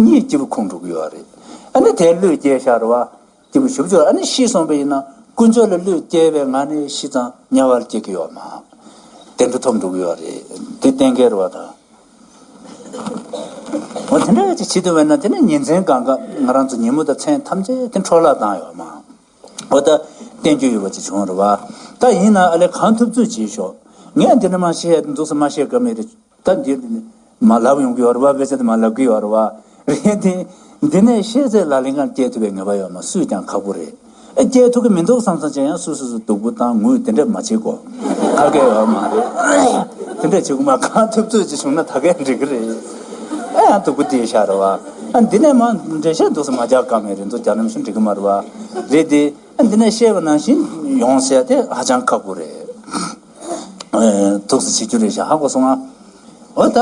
གཉིད་སྐྱིད་པོ་ཁུག་འགྲོ་གི་ཡོད་རེད། ཨ་ནི་དེ་བློས་བཀལ་བཞག་རེ་བ། སྐྱིད་པོ་ཞུ་བཅུག་ཨ་ནི་ཤི་སོང་བ་ཡིན་ན་དཀོན་མཆོག་ལ་བློས་བཀལ་བའི་ངང་ནས་ཤི་ཙང་དམྱལ་བར་སྐྱེ་གི་ཡོད་མ། བདེ་འགྲོ་ཐོབ་འགྲོ་གི་ཡོད་རེད། འདི་གཏན་འཁེལ་རེད་བ་ད། འོ་དེ་འདྲ་ཅིག་བྱེད་ཐུབ་པ་ཡིན་ན་དེ་ནི་ཉིན་མཚན་གང་ག་ང་རང་ཚོ་ཉིན་མོ་དང་མཚན་ཐམས་ཅད་དེ་འཕྲོ་བརླག་བཏང་ཡོད་མ། འོ་ད་བསྟན་རྒྱུ་ཡོད་པ་ཅིག་བྱུང་རེད་བ། ད་ཡིན་ན་ཨ་ལས་གང་ཐུབ་ཚོད་བྱེད་ཤོག་ངས་འདི་ནས་མ་བཤད་འདུག་སེ་མ་བཤད་ཀ་མེད་རེད། ད་འདིར་མ་ལབ་ཡོང་གི་ཡོད་རེད་བ། དཔེ་ཆ་དེ་མ་ལབ་གི་ཡོད་རེད་བ། རེད་དེ། འདི་ནས་ཤེས་ཚད་ལག་ལེན་ཁང་སྐྱེལ་ཐུབ་པའི་ངེས་པ་ཡོད་མ། སུས་ཀྱང་ཁག་པོ་རེད། ཨེ་སྐྱེལ་ཐུབ་ཀྱི་མི་འདུག་བསམ་བསམ་བྱས་ཡང་སུ་སུ་སུ་སྡུག་པོ་བཏང་ངུས་དེ་འདྲས་མ་བྱེད་གོ་ཁ་སྐད་ཡོད་མ་རེད། དེ་འདྲས་བྱེད་དགོས་མ། གང་ཐུབ་ཚོད་ཅིག་བྱུང་ན་ད་གས་འགྲིག་གི་རེད། ཨེ་ཡང་སྡུག་པོ་དེ་ཤ་རེད་བ། ཨ་འདི་ནས་མ་འགྲེལ་བཤད་འདུག་སེ་མ་རྒྱག་ཀ་མེད་རེད། འདུག་རྒྱག་ནམ་ཞིག་འགྲིག་གི་མ་རེད་བ། རེད་དེ། ཨ་འདི་ནས་བཤད་པ་ནང་བཞིན་ཡོང་ཟེར་དེ་ཧ་ཅང་ཁག་པོ་རེད། ཐུགས་སུ་ཆེ་རྒྱུ་རེད་ཤག་ཧ་གོ་སོང་ང་། འོ་ད་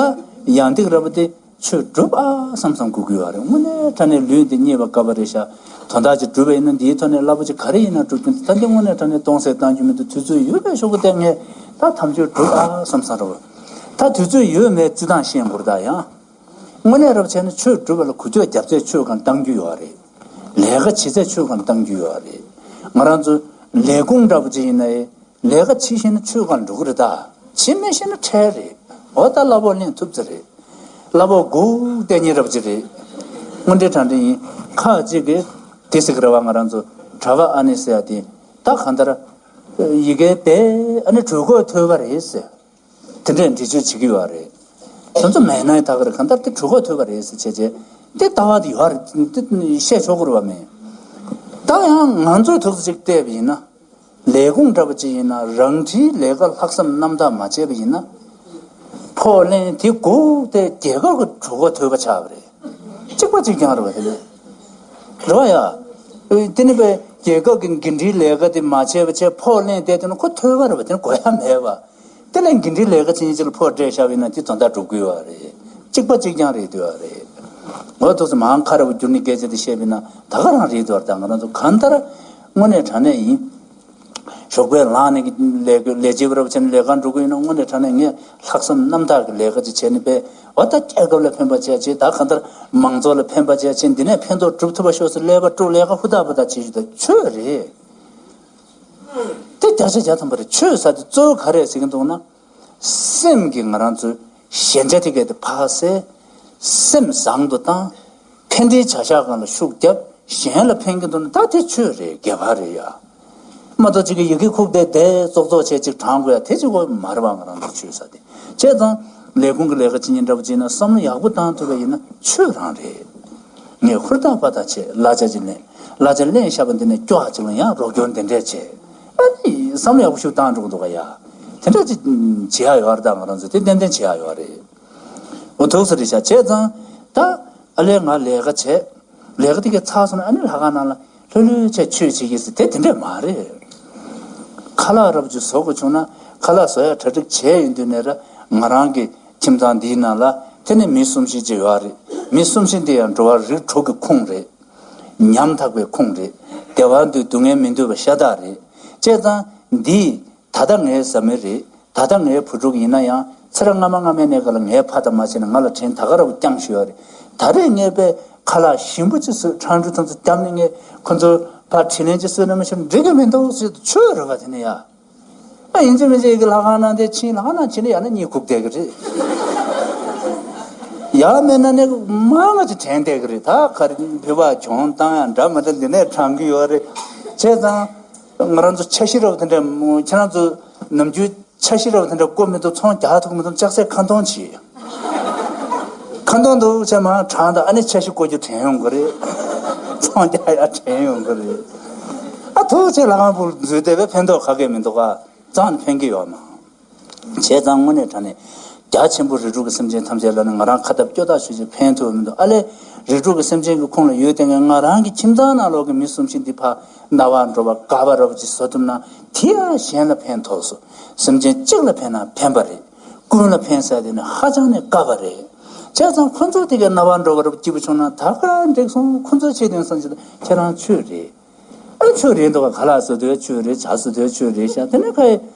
ཡང་ཏིག་ར་བ་དེ་ཆོས་སྒྲུབ་ཨ་བསམ་བསམ་དགོས་ཀྱི་ཡོད་རེད། དངོས་གནས་དྲང་གནས་ལུས་འདི་རྙེད་པ་དཀའ་བ་རེད་ཤག་དོན་དག་ཅིག་སྒྲུབ་པ་ཡིན་ན་འདིའི་ཐོག་ནས་རླབས་པོ་ཆེ་ག་རེ་ཡིན་ན་སྒྲུབ་རྒྱུ་འདུག་ད་འདི་དངོས་གནས་དྲང་གནས་གཏོང་སའི་གཏང་རྒྱུ་མི་འདུག་དུས་ཚོད་ཡོད་པའི་ཤོག་གུ་དེ་ངས་ད་དམ་ཆོས་སྒྲུབ་ཨ་བསམ་བསམ་ར་བ། ད་དུས་ཚོད་ཡོད་མེད་རྩི་སྟངས་ཤེས་དགོས་རེད་ད་ཡང་། དངོས་གནས་ར་བ་བྱས་ན་ཆོས་སྒྲུབ་པ་ལ་འགུལ་སྐྱོད་རྒྱབ་ཚད་ཆོས་སྒང་གཏང་རྒྱུ་ཡོད་རེད། ལས་ཀ་བྱེད་ཚད་ཆོས་སྒང་གཏང་རྒྱུ་ཡོད་རེད། ང་རང་ཚོ་ལས་ཁུངས་འདྲ་པོ་ཅིག་ཡིན་ན་ཡང་ལས་ཀ་བྱེད་ཤེས་ན་ཆོས་སྒང་འགྲོ་གི་རེད་ད། བྱེད་མི་ཤེས་ན་ཁྲལ་རེད། འོ་ད་གླ་ཕོགས་ལེན་ཐུབ་ཚེ་རེད། གླ་ཕོགས་སྒུག་བསྡད་མཁན་འདྲ་པོ་ཅིག་རེད། དངོས་འབྲེལ་དྲང་འབྲེལ་ཡིན། ཁག་ཅིག་གིས་དེ་ཟེར་གི་རེད་བ། ང་རང་ཚོ་གྲྭ་པ་ཨ་ནེ་ཟེར་ཡ་དེ་ད་གང་ལྟར་ཡི་གེ་དེ་ཨ་ནི་གྲོད་ཁོག་མཐོ་བ་རེད་ཟེར། དེ་འདྲས་འགྲེལ་བརྗོད་བྱེད་ཀྱི་ཡོད་རེད། དེ་ཚོ་མེད་ན་ད་ག་རེ་གང་ལྟར་དེ་གྲོད་ཁོག་མཐོ་བ་རེད་ཟེར་བྱས་རྗེས་དེ་ལྟ་བ་དེ་ཡོད་རེད། དེ་བཤད་ཆོག་གི་རེད་བ་མེད། ད་ཡང་ང་ཚོའི་ཐུགས་སུ་ཅིག་བལྟས་པ་ཡིན་ན། ལས་ཁུངས་འདྲ་པོ་ཅིག་ཡིན་ན་རང་འཁྲིའི་ལས་ཀ་ལྷག་བསམ་རྣམ་དག་མ་བྱས་པ་ཡིན་ན། ཕོགས་ལེན་དེ་སྒུག་སྟེ་རྒྱལ་ཁབ་ཀྱི་གྲོད་ཁོག་མཐོ་བ་ཆགས་པ་རེད། གཅིག་པ་གཅིག་རྐྱང་རེད་བ་དེ་ནི། རེད་བ་ཡ། དེ་ནི་པའི་རྒྱལ་ཁབ་ཀྱི་འགན་འཁྲིའི་ལས་ཀ་དེ་མ་བྱས་པ་བྱས་ཕོགས་ལེན་བསྡད་དེ་ནི་ཁོ་མཐོ་བ་རེད་བ། དེ་ནི་དགོས་ཡ་མེད་བ། དེ་ལས་འགན་འཁྲིའི་ལས་ཀ་བྱེད་མཁན་ཅིག་ལ་ཕོགས་སྤྲད་བཞག་པ་ཡིན་ན་དེ་དོན་དག་འགྲུབ་ཀྱི་ཡོད་རེད། གཅིག་པ་གཅིག་རྐྱང་རེད་འདུག་ཡོད་རེད། ངོ་ཐུགས་སུ་མང་ཁ་ར་བ་བསྒྱུར་ནས་སྐད་ཆ་དེ་བཤད་པ་ཡིན་ན་ད་ག་རང་རེད་འདུག་ཡོད་རེད། ད་ང་རང་ཚོ་གང་ལྟར་དངོས་གནས་དྲང་གནས་ཡིན། ཞོགས་པའི་ལངས་ནས་ལས་ལས་བྱེད་པ་རབ་བྱས་ནས་ལས་ཀ་འགྲོ་གི་ཡིན་ན་དངོས་གནས་དྲང་གནས་ངས་ལྷག་བསམ་རྣམ་དག་གི་ལས་ཀ་ཅིག་བྱས་ནས་པས་འོ་ད་རྒྱལ་ཁབ་ལ་ཕན་པ་བྱས་བྱས། ད་གང་ལྟར་མང་ཚོགས་ལ་ཕན་པ་བྱས་བྱས། འདི་ནས་ཕན་ཐོགས་སྒྲུབ་ཐུབ་པ་ཤོག་ཟེར་ཀླད་པ་དཀྲུགས་ཀླད་པ་ཧུར་ཐག་པ་ཐག་བྱེད་རྒྱུ་ད་ཆོས་རེད། དེ་བརྒྱ་ཆ་བརྒྱ་ཐམ་པ་རེད། ཆོས་ཟེར་དེ་གཙོ་བོ་ག་རེ་ཟེར་གྱི་འདུག་ན། སེམས་ཀྱི་ང་རང་ཚོའི་ཞེན་ཆགས་དེ་གས་དེ་ཕར་བསལ། སེམས་བཟང་དུ་བཏང་། ཕན་བདེའི་བྱ་གཞག་སྒང་ལ་ཤུགས་བརྒྱབ། གཞན་ལ་ཕན་གྱི་འདུག་ན་ད་དེ་ཆོས་རེད། དགེ་བ་རེད་ཡ། མ་གཏོགས་ཅིག་གི་ཡི་གེ་ཁུག་དེ་དེ་ཙོག་ཙོག་བྱས་ཅིག་བགྲང་དགོས་ཡ་དེ་ཅིག་གོ་མ་རེད་བ། ང་རང་ཚོ་ཆོས་ས་དེ་བྱས་ཙང་ལས་ཁུངས་ཀྱི་ལས་ཀ་བྱེད་མཁན་འདྲ་པོ་ཅིག་ཡིན་ན་བསམ་བློ་ཡག་པོ་བཏང་ཐུབ་པ་ཡིན་ན་ཆོས་རང་རེད། ངས་ཧུར་ཐག་པ་ཐག་བྱས་གླ་ཆ་ཅིག་ལེན། གླ་ཆ་ལེན་བཞག་པ་འདི་ནས་སྐྱོ་བ་ཅིག་ལ་ཡང་རོགས་སྐྱོར་འདི་འདྲས་བྱས། ཨ་ནི་བསམ་བློ་ཡག་པོ་ཞིག་བཏང་འགྲོ་གི་འདུག་ག་ཡ། དེ་འདྲ་ཅིག་བྱེད་ཡ་ཡོད་རེད་ད། ང་རང་ཚོ་དེ་ཏན་ཏན་བྱེད་ཡ་ཡོད་རེད། འོ་ཐུགས་སུ་རེ་བཞག་བྱས་ཙང་ད་ཨ་ལས་ང་ལས་ཀ་བྱས། ལས་ཀ་དེ་གས་ཚར་སོང་ན་ཨ་ནི་ལྷ་ཁང་ནང་ལ་ལྷོད་ལྷོད་བྱས་ཆོས་བྱེད་ཀྱི་ཟེར་དེ་དེ་འདྲས་མ་རེད། ཁ་ལག་རབ་ཅིག་བཟོ་དགོས་བྱུང་ན་ཁ་ལག་བཟོ་ཡ་གྲ་སྒྲིག་བྱས་ཡོང་དུས་ནས་ར་ང་རང་གི་ཁྱིམ་ཚང་འདིའི་ནང་ལ་དེ་ནས་མི་གསུམ་བཞི་ཅིག་ཡོད་རེད། མི་གསུམ་བཞི་འདི་ཡང་འགྲོ་བ་རིགས་དྲུག་གི་ཁུངས་རེད། ཉམ་ཐག་པའི་ཁུངས་རེད། བདེ་བ་འདོད་སྡུག་བསྔལ་མི་འདོད་པ་ཤ་སྟག་རེད། བྱས་ཙང་འདི། ད་ལྟ་ངའི་བཟའ་མི་རེད། ད་ལྟ་ངའི་བུ་ཕྲུག་ཡིན་ན་ཡང་ཚེ་རབས་སྔ་མ་སྔ་མའི་གནས་སྐབས་ལ་ངའི་ཕ་དང་མ་བྱས་ནས་ང་ལ་དྲིན་ད་ག་རང་བསྐྱངས་བཞག་ཡོད་རེད། ད་རེས་ངས་པས་ཁ་ལག་ཞིམ་པོ་ཅིག་བཟོས་ཁྲང་ཁྲུ་ཐང་ཚོ་བརྒྱབ་ནས་ངས་ཁོ་ཚོ་ཕར་དྲིན་ལན་ཅིག་གསོས་ན་མ་ཤོར་འགྲིག་གི་མི་འདུག་ཟེར་དུས་ཆོས་རེད་བ་དེ་ནི་ཡ། ཨ་ཡིན་གཅིག་མིན་གཅིག་གི་ལྷ་ཁང་ནང་དེ་ཕྱིན་ལྷ་ཁང་ནང་ཕྱིན་ན་ཡང་ན་གཉིད་ཁུག་བསྡད་གི་རེད། ཡང་མེད་ན་ནི་མང་ང་ཅིག་དྲན་བསྡད་གི་རེད། ད་ག་རེ་བོད་པ་གྱོང་བཏང་ཡང་འདྲ་མི་འདྲ་འདི་ནས་དྲན་གི་ཡོད་རེད། བྱས་ཙང་། ང་རང་ཚོ་འཆར་གཞི་རབ་དེ་འདྲ་མོ་ཁྱེད་རང་ཚོ་ནམ་རྒྱུན་འཆར་གཞི་རབ་དེ་འདྲ་བཀོད་མི་འདུག་ཚོང་རྒྱག་ཐུབ་མི་འདུག་ལྕགས་སྲེག་ཁ་འདོན་བྱེད། ཁ་འདོན་འདུག་བྱས་མ་དྲང་ད་ཨ་ནི་འཆར་གཞི་བཀོད་རྒྱུ་དྲན་ཡོང་གི་རེད། ཚོང་རྒྱག་ཡ་དྲན་ཡོང་གི་རེད། ཨ་ཐུག་ཆེ་ལྷ་ཁང་བུ་འཛུལ་བསྡད་པས་ཕན་ཐོགས་ག་གེ་མི་འདུག་ག་རྩ་ནས་ཕན་གི་ཡོད་མ། བྱས་ཙང་དངོས་གནས་དྲང་གནས་རྒྱ་ཆེན་པོ་རིགས་དྲུག་གི་སེམས་ཅན་ཐམས་ཅད་ལ་ནི་ང་རང་ཁ་འདབ་སྐྱོ་ཐག་ཆོད་ཅིག་ཕན་ཐོགས་མི་འདུག་ཨ་ལས་རིགས་དྲུག་གི་སེམས་ཅན་གྱི་ཁོངས་ལ་ཡོད་དེ་ང་རང་གི་ཁྱིམ་ཚང་ནང་ལོགས་ཀྱི་མི་གསུམ་བཞི་འདི་ཕར་རྣ་བར་འགྲོ་བ་དགའ་བ་རབ་ཅིག་བཟོ་ཐུབ་ན་དེ་ཡང་གཞན་ལ་ཕན་ཐོགས་སོ། སེམས་ཅན་གཅིག་ལ་ཕན་ན་ཕན་པ་རེད། ཀུན་ལ་ཕན་ཟེར་དེ་ནི་ཧ་ཅང་ནས་དཀའ་བ་རེད། བྱས་ཙང་ཁོ་ཚོ་དེ་གའི་རྣ་བར་འགྲོ་བ་རབ་སྐྱིད་པོ་བྱུང་ན་ད་ག་འགྲིག་སོང་། ཁོ་ཚོ་ཆེད་དོན་བསམ་བྱེད་ད་ཁྱེད་རང་ཆོས་རེད། ཨ་ཆོས་རེད་འདུག་ག་ལག་བཟོ་དུས་ཆོས་རེད། ཇ་བཟོ་དུས་ཆོས་རེད་ཤག་དེ་ནས་ཁ་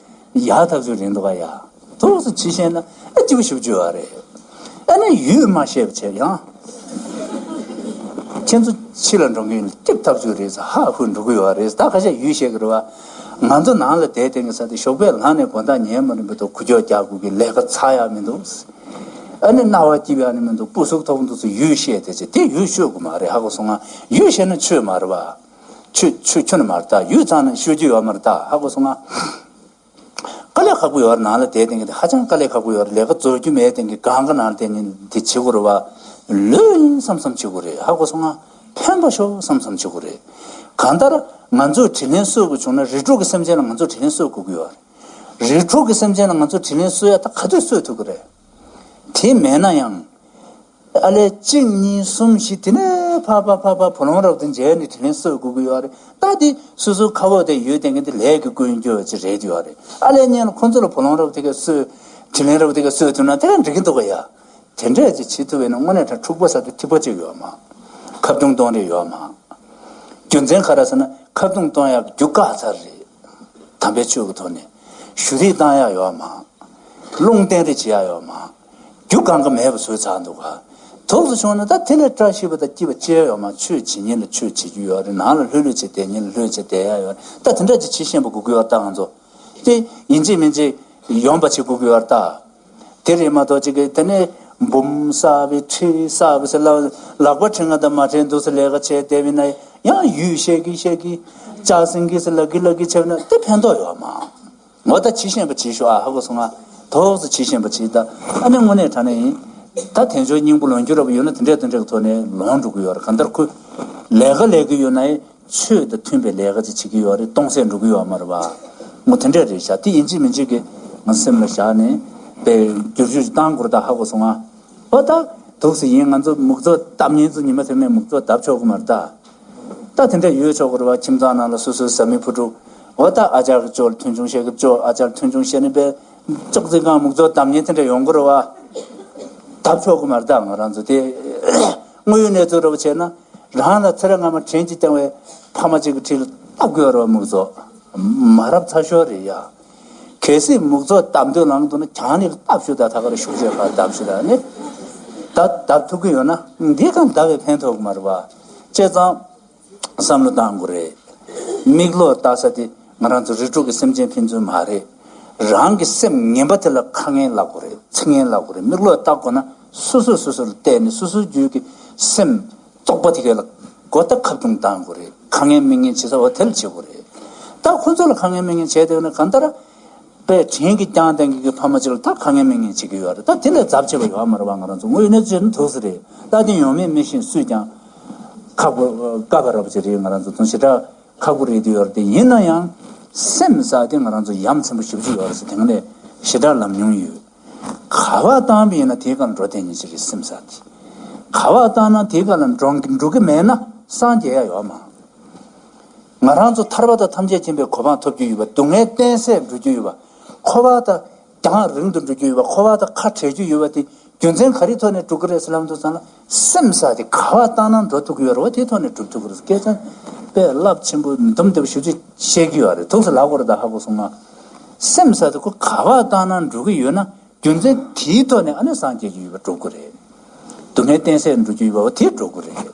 ཡ་ཐག་ཆོད་རེད་འདུག་ག་ཡ། ཐུགས་སུ་ཆེ་ཤེས་ན་ཨ་སྐྱིད་པོ་ཞུ་རྒྱུ་བ་རེད། ཨ་ནི་ཡུལ་མ་ཤེས་པ་བྱས་ཡང་། ཁྱེད་ཚོ་ཕྱི་ལ་འགྲོ་མཁན་སྐྱིད་ཐག་ཆོད་རེད་ཟེར་ཧ་ཧུ་འགྲོ་གི་ཡོད་རེད། ད་ཁ་ཤས་ཡུལ་ཤེས་གི་རེད་བ། ང་ཚོ་ནང་ལ་བསྡད་དེ་གི་ས་དེ་ཞོགས་པའི་ལངས་ནས་དགོང་དག་ཉལ་མ་རན་པའི་ཐོག་ཁུ་ཁྱོག་རྒྱག་དགོས་གི་ལས་ཀ་ཚར་ཡག་མི་འདུག་ཨ་ནི་རྣ་བ་སྐྱིད་པ་ནི་མི་འདུག་སྤུ་གཟུགས་མཐོ་པོ་འདུག་ཟེར་ཡུལ་ཤེས་དེ་ཅི་དེ་ཡུལ་ཤོད་དགོས་མ་རེད། ཧ་གོ་སོང་ང་། ཡུལ་ཤེས་ན་ཆོས་མ་རེད་བ། ཆོས་ཆོས་ཁྱོན་ནས་མ་རེད་ད། ཡུལ་ཙང་ནས་ཤོད་རྒྱུ་ཡོད་མ་རེད་ད། ཧ་གོ་སོང་ང་། དཀའ་ལས་ཁག་པོ་ཡོད་རེད། ནང་ལ་བསྡད་དེང་གི་དེ་ཧ་ཅང་དཀའ་ལས་ཁག་པོ་ཡོད་རེད། ལས་ཀ་རྫོགས་རྒྱུ་མེད་དེང་གི་གང་ག་ནང་ལ་བསྡད་ནས་དེ་བྱེད་དགོས་རེད་བ། ལོས་ཡིན་བསམ་བསམ་བྱེད་དགོས་རེད། ཧ་གོ་སོང་ང་། ཕན་པ་ཤོག་བསམ་བསམ་བྱེད་དགོས་རེད། གང་ལྟར་ང་ཚོས་དྲིན་ལན་གསོ་དགོས་བྱུང་ན་རིགས་དྲུག་གི་སེམས་ཅན་ལ་ང་ཚོས་དྲིན་ལན་གསོ་དགོས་ཀྱི་ཡོད་རེད། རིགས་དྲུག་གི་སེམས་ཅན་ལ་ང་ཚོས་དྲིན་ལན་གསོ་ཡ་ད་ག་དུས་གསོ་ཐུབ་ཀྱི་རེད། དེ་མེད་ན་ཡང་། ཨ་ལས་གཅིག་གཉིས་གསུམ་བཞི་དེ་ནས་ཕ་ཕ་ཕ་ཕ་བུ་ལོང་རབ་དེ་མཇལ་ནས་དྲིན་ལན་གསོ་དགོས་ཀྱི་ཡོད་རེད། ད་དེ་སོ་སོའི་ཁ་འོག་དེ་ཡོད་དེ་གི་དེ་ལས་ཀྱི་ཀུན་སྐྱོད་ཅིག་རེད་ཡོད་རེད། ཨ་ལས་ཉན་ཁོ་ཚོ་ལ་བུ་ལོང་རབ་དེ་ག་གསོས་དྲིན་ལན་རབ་དེ་ག་གསོས་ཐུབ་ན་དེ་ག་འགྲིག་གི་འདུག་ག་ཡ། དེ་འདྲས་ཅིག་བྱེད་ཐུབ་པས་ན་དངོས་གནས་དྲང་འཁྲུག་པ་ཟེར་དེ་ཐིགས་པ་གཅིག་ཡོད་མ། ཁ་རྡུང་གཏོང་རེས་ཡོད་མ། རྒྱུ་མཚན་ག་རེ་ཟེར་ན་ཁ་རྡུང་གཏོང་ཡག་རྒྱུ་བཀག་ཚར་རེད། དམ་པའི་ཆོས་ཀྱི་ཐོག་ནས་ཞུ་རིས་བཏང་ཡག་ཡོད་མ། རླུང་བསྟན་རེས་བྱེད་ཡག་ཡོད་མ། རྒྱུ་གང་ག་མེད་པ་བཟོས་ཚར་འདུག་ག་དུས་སུ་བྱུང་ན་ད་དེ་ལས་བཀྲ་ཤིས་པ་དང་སྐྱིད་པ་ཅི་ཡང་ཡོད་མ། ཆོས་བྱེད་ཉིན་ལ་ཆོས་བྱེད་རྒྱུ་ཡོད་རེད། ནང་ལ་ལྷོད་ལྷོད་བྱས་བསྡད་ཉིན་ལ་ལྷོད་བྱས་བསྡད་ཡག་ཡོད་རེད། ད་དེ་འདྲ་ཅིག་བྱེད་ཤེས་པ་དགོས་ཀྱི་ཡོད་ད། ང་ཚོ་དེ་ཡིན་གཅིག་མིན་གཅིག་ཡོང་པ་བྱེད་དགོས་ཀྱི་ཡོད་རེད་ད། དེ་རེད་མ་གཏོགས་ཅིག་གིས་དེ་ནས་འབུམ་བསགས་པའི་ཁྲི་བསགས་པའི་ཟེར་ལ་ལག་པ་ཁྲི་ང་དང་མ་ཁྲི་འདུག་ཟེར་ལས་ཀ་བྱས་བསྡད་པ་ཡིན་ན་ཡང་ཡུས་བཤད་ཀྱི་བཤད་ཀྱི་ལྕགས་སྲིང་གི་ཟེར་ལག་གི་ལག་གི་བྱས་པ་ན་དེ་ཕན་ཐོགས་ཡོད་མ། ངོ་ད་བྱེད་ཤེས་པ་བྱེད་ཤོག་ཨ། ཧ་གོ་སོང་ང་། ཐོག་སུ་བྱེད་ཤེས་པ་བྱེད་ད། ཨ་ནི་དངོས་གནས་དྲང་གནས་ཡིན། ད་དལ་འབྱོར་སྙིང་པོ་ལོངས་སྤྱོད་རབ་ཡོད་ན་དེ་འདྲས་དེ་འདྲས་ཀྱི་ཐོག་ནས་ལོངས་འགྲོ་གི་ཡོད་རེད། གང་ལྟར་ཁོ་ལས་ཀ་ལས་ཀྱི་ཡོད་ན་ཡང་། ཆོས་དང་མཐུན་པའི་ལས་ཀ་ཅིག་བྱེད་ཀྱི་ཡོད་རེད། སྟོང་ཟད་འགྲོ་གི་ཡོད་མ་རེད་བ། ངོ་དེ་འདྲས་རེད་ཤག་དེ་ཡིན་གཅིག་མིན་གཅིག་གི་ང་སེམས་ལ་བཞག་ནས་དཔེ་བསྒྱུར་བཅོས་ཅིག་བཏང་དགོས་རེད་ད། ཧ་གོ་སོང་ང་། ཨོ་ད་འདུག་སེ་ཡིན། ང་ཚོ་མུག་མཚོ་བཏབ་མཁན་ཚོ་ཉི་མ་དེ་ནས་མུག་མཚོ་བཏབ་ཆོག་གི་མ་རེད་ད། ད་དེ་འདྲས་ཡོད་ཆོག་གི་རེད་བ། ཁྱིམ་ཚང་ནང་ལ་སོ་སོའི་བཟའ་མི་བུ་ཕྲུག་ཨོ་ད་ཨ་ཅག་གི་ཅོག་ལ་མཐོང་ཆུང་བཤད་གི་ཅོག་ཨ་ཅག་ལ་མཐོང་ཆུང་བཤད་ནས་དཔེ་ཅོག་ཙེ་སྒང་མུག་མཚོ་བཏབ་མཁན་དེ་འདྲས་ཡོང་གི་རེད་བ། བཏབ་ཆོག་གི་མ་རེད་ད། ང་རང་ཚོ་དེ་དངོས་ཡོད་གནས་ཚུལ་རེད་བ། བྱས་ན། རང་ལ་ཚེ་རབས་སྔ་མ་དྲིན་གྱིས་བསྐྱངས་པའི་ཕ་མ་གཅིག་གི་ཁྲི་ལ་བཏབ་དགོས་རེད་བ། མུག་མཚོ་མ་རབས་ཚ་ཤོས་རེད་ཡ། གལ་སྲིད་མུག་མཚོ་བཏབ་འདོད་ལངས་འདུག་ན་གྱང་ནས་བཏབ་ཤོག་ད་ད་ག་རེ་ཤུགས་ཆེ་བ་བཏབ་ཤོག་ད་ནི་ད་བཏབ་ཐུབ་ཀྱི་ཡོད་ན་འདི་གང་བཏབ་པའི་ཕན་ཐོགས་ཀྱི་མ་རེད་བ། བྱས་ཙང་བསམ་བློ་བཏང་དགོས་རེད། མིག་ལོག་ལྟ་ས་དེ་ང་རང་ཚོ་རིགས་དྲུག་གི་སེམས་ཅན་ཕན་ཚུན་མ་རེད། རང་གི་སེམས་ངན་པ་དེ་ལ་ཁ་ངན་ལབ་དགོས་རེད། ཚིག་ངན་ལབ་དགོས་རེད། མིག་ལོག་ལྟ་དགོས་ན་སོ་སོས་སོ་སོ་ལ་བལྟས་ནས་སོ་སོའི་རྒྱུད་ཀྱི་སེམས། བཙོག་པ་དེ་ག་ལ་མགོ་ལྟ་ཁ་རྡུང་བཏང་དགོས་རེད། ཁ་ངན་མིག་ངན་བྱེད་ས་འོ་དེ་ལ་བྱེད་དགོས་རེད། ད་ཁོ་ཚོ་ལ་ཁ་ངན་མི་ངན་བྱས་དེ་ནི་གང་ལྟར་པས་དྲིན་གྱིས་བསྐྱངས་ལྡན་གྱི་ཕ་མ་ཅིག་ལ་ད་ཁ་ངན་མི་ངན་བྱེད་ཀྱི་ཡོད་རེད། ད་དེ་ལས་ཚབས་ཆེ་བ་ཡོད་མ་རེད་བ། ང་རང་ཚོ་དངོས་གནས་བྱས་ན་ཐུགས་སུ་རེད། ད་དེ་ཡོང་མེད་མི་ཤེས་སུས་ཀྱང་ཁག་པོ་དཀའ་བ་རབ་ཅིག་རེད། ང་རང་ཚོ་དོན་ཞེ་དྲག་ཁག་པོ་རེད་དེ་ཡོད་རེད། དེ་ཡིན་ན་ཡང་སེམས་ཟེར་དེ་ང་རང་ཚོ་ཡ་མཚན་པོ་ཞེ་པོ་ཅིག་ཡོད་རེད་ཟེར་དེ་ནས་ཞེ་དྲག་ལབ་མྱོང་ཡོད། ག་བ་བཏང་བ་ཡིན་ན་དེའི་སྒང་འགྲོ་བསྡད་མཁན་ཅིག་རེད་སེམས་ཟེར་དེ། ག་བ་བཏང་ན་དེའི་སྒང་ལ་འགྲོ་འགྲོ་གི་མེད་ན་སངས་རྒྱས་ཡ་ཡོད་མ། ང་རང་ཚོ་ཐར་པ་དང་ཐམས་ཅད་མཁྱེན་པའི་གོ་འཕང་ཐོབ་རྒྱུ་ཡོད་པ། སྡུག་བསྔལ་གཏན་སེལ་འགྲོ་རྒྱུ་ཡོད་པ། འཁོར་བ་དང་རྒྱང་རིང་དུ་འགྲོ་རྒྱུ་ཡོད་པ། འཁོར་བ་དང་ཁ་བྲལ་རྒྱུ་ཡོད་པ་དེ་རྒྱུ་མཚན་ག་རེའི་ཐོག་ནས་འགྲུབ་ཀྱི་རེད་ཟེར་ལབ་འདུག་ཙང་ལ། སེམས་ཟེར་དེ་ག་བ་བཏང་ན་འགྲོ་ཐུབ་ཀྱི་ཡོད་རེད་བ། དེའི་ཐོག་ནས་འགྲུབ་ཐུབ་ཀྱི་རེད། སྐད་ཆ་དཔེ་རླབས་ཆེན་པོ་འདུམ་བདེ་པོ་ཞེ་པོ་ཅིག་བཤད་ཀྱི་ཡོད་རེད། ཐུགས་སུ་ལབ་དགོས་རེད། ད་ཧ་གོ་སོང་ང་། སེམས་ཟེར་དེ་ཁོ་ག་བ་བཏང་ན་འགྲོ་གི་ཡོད་ན། རྒྱུ་མཚན་དེའི་ཐོག་ནས་ཨ་ནི་སངས་རྒྱས་ཀྱི་ཡུལ་ལ་འགྲོ་དགོས་རེད། སྡུག་བསྔལ་གཏན་སེལ་འགྲོ་རྒྱུ་ཡོད་པ་དེ་འགྲོ་དགོས་རེད།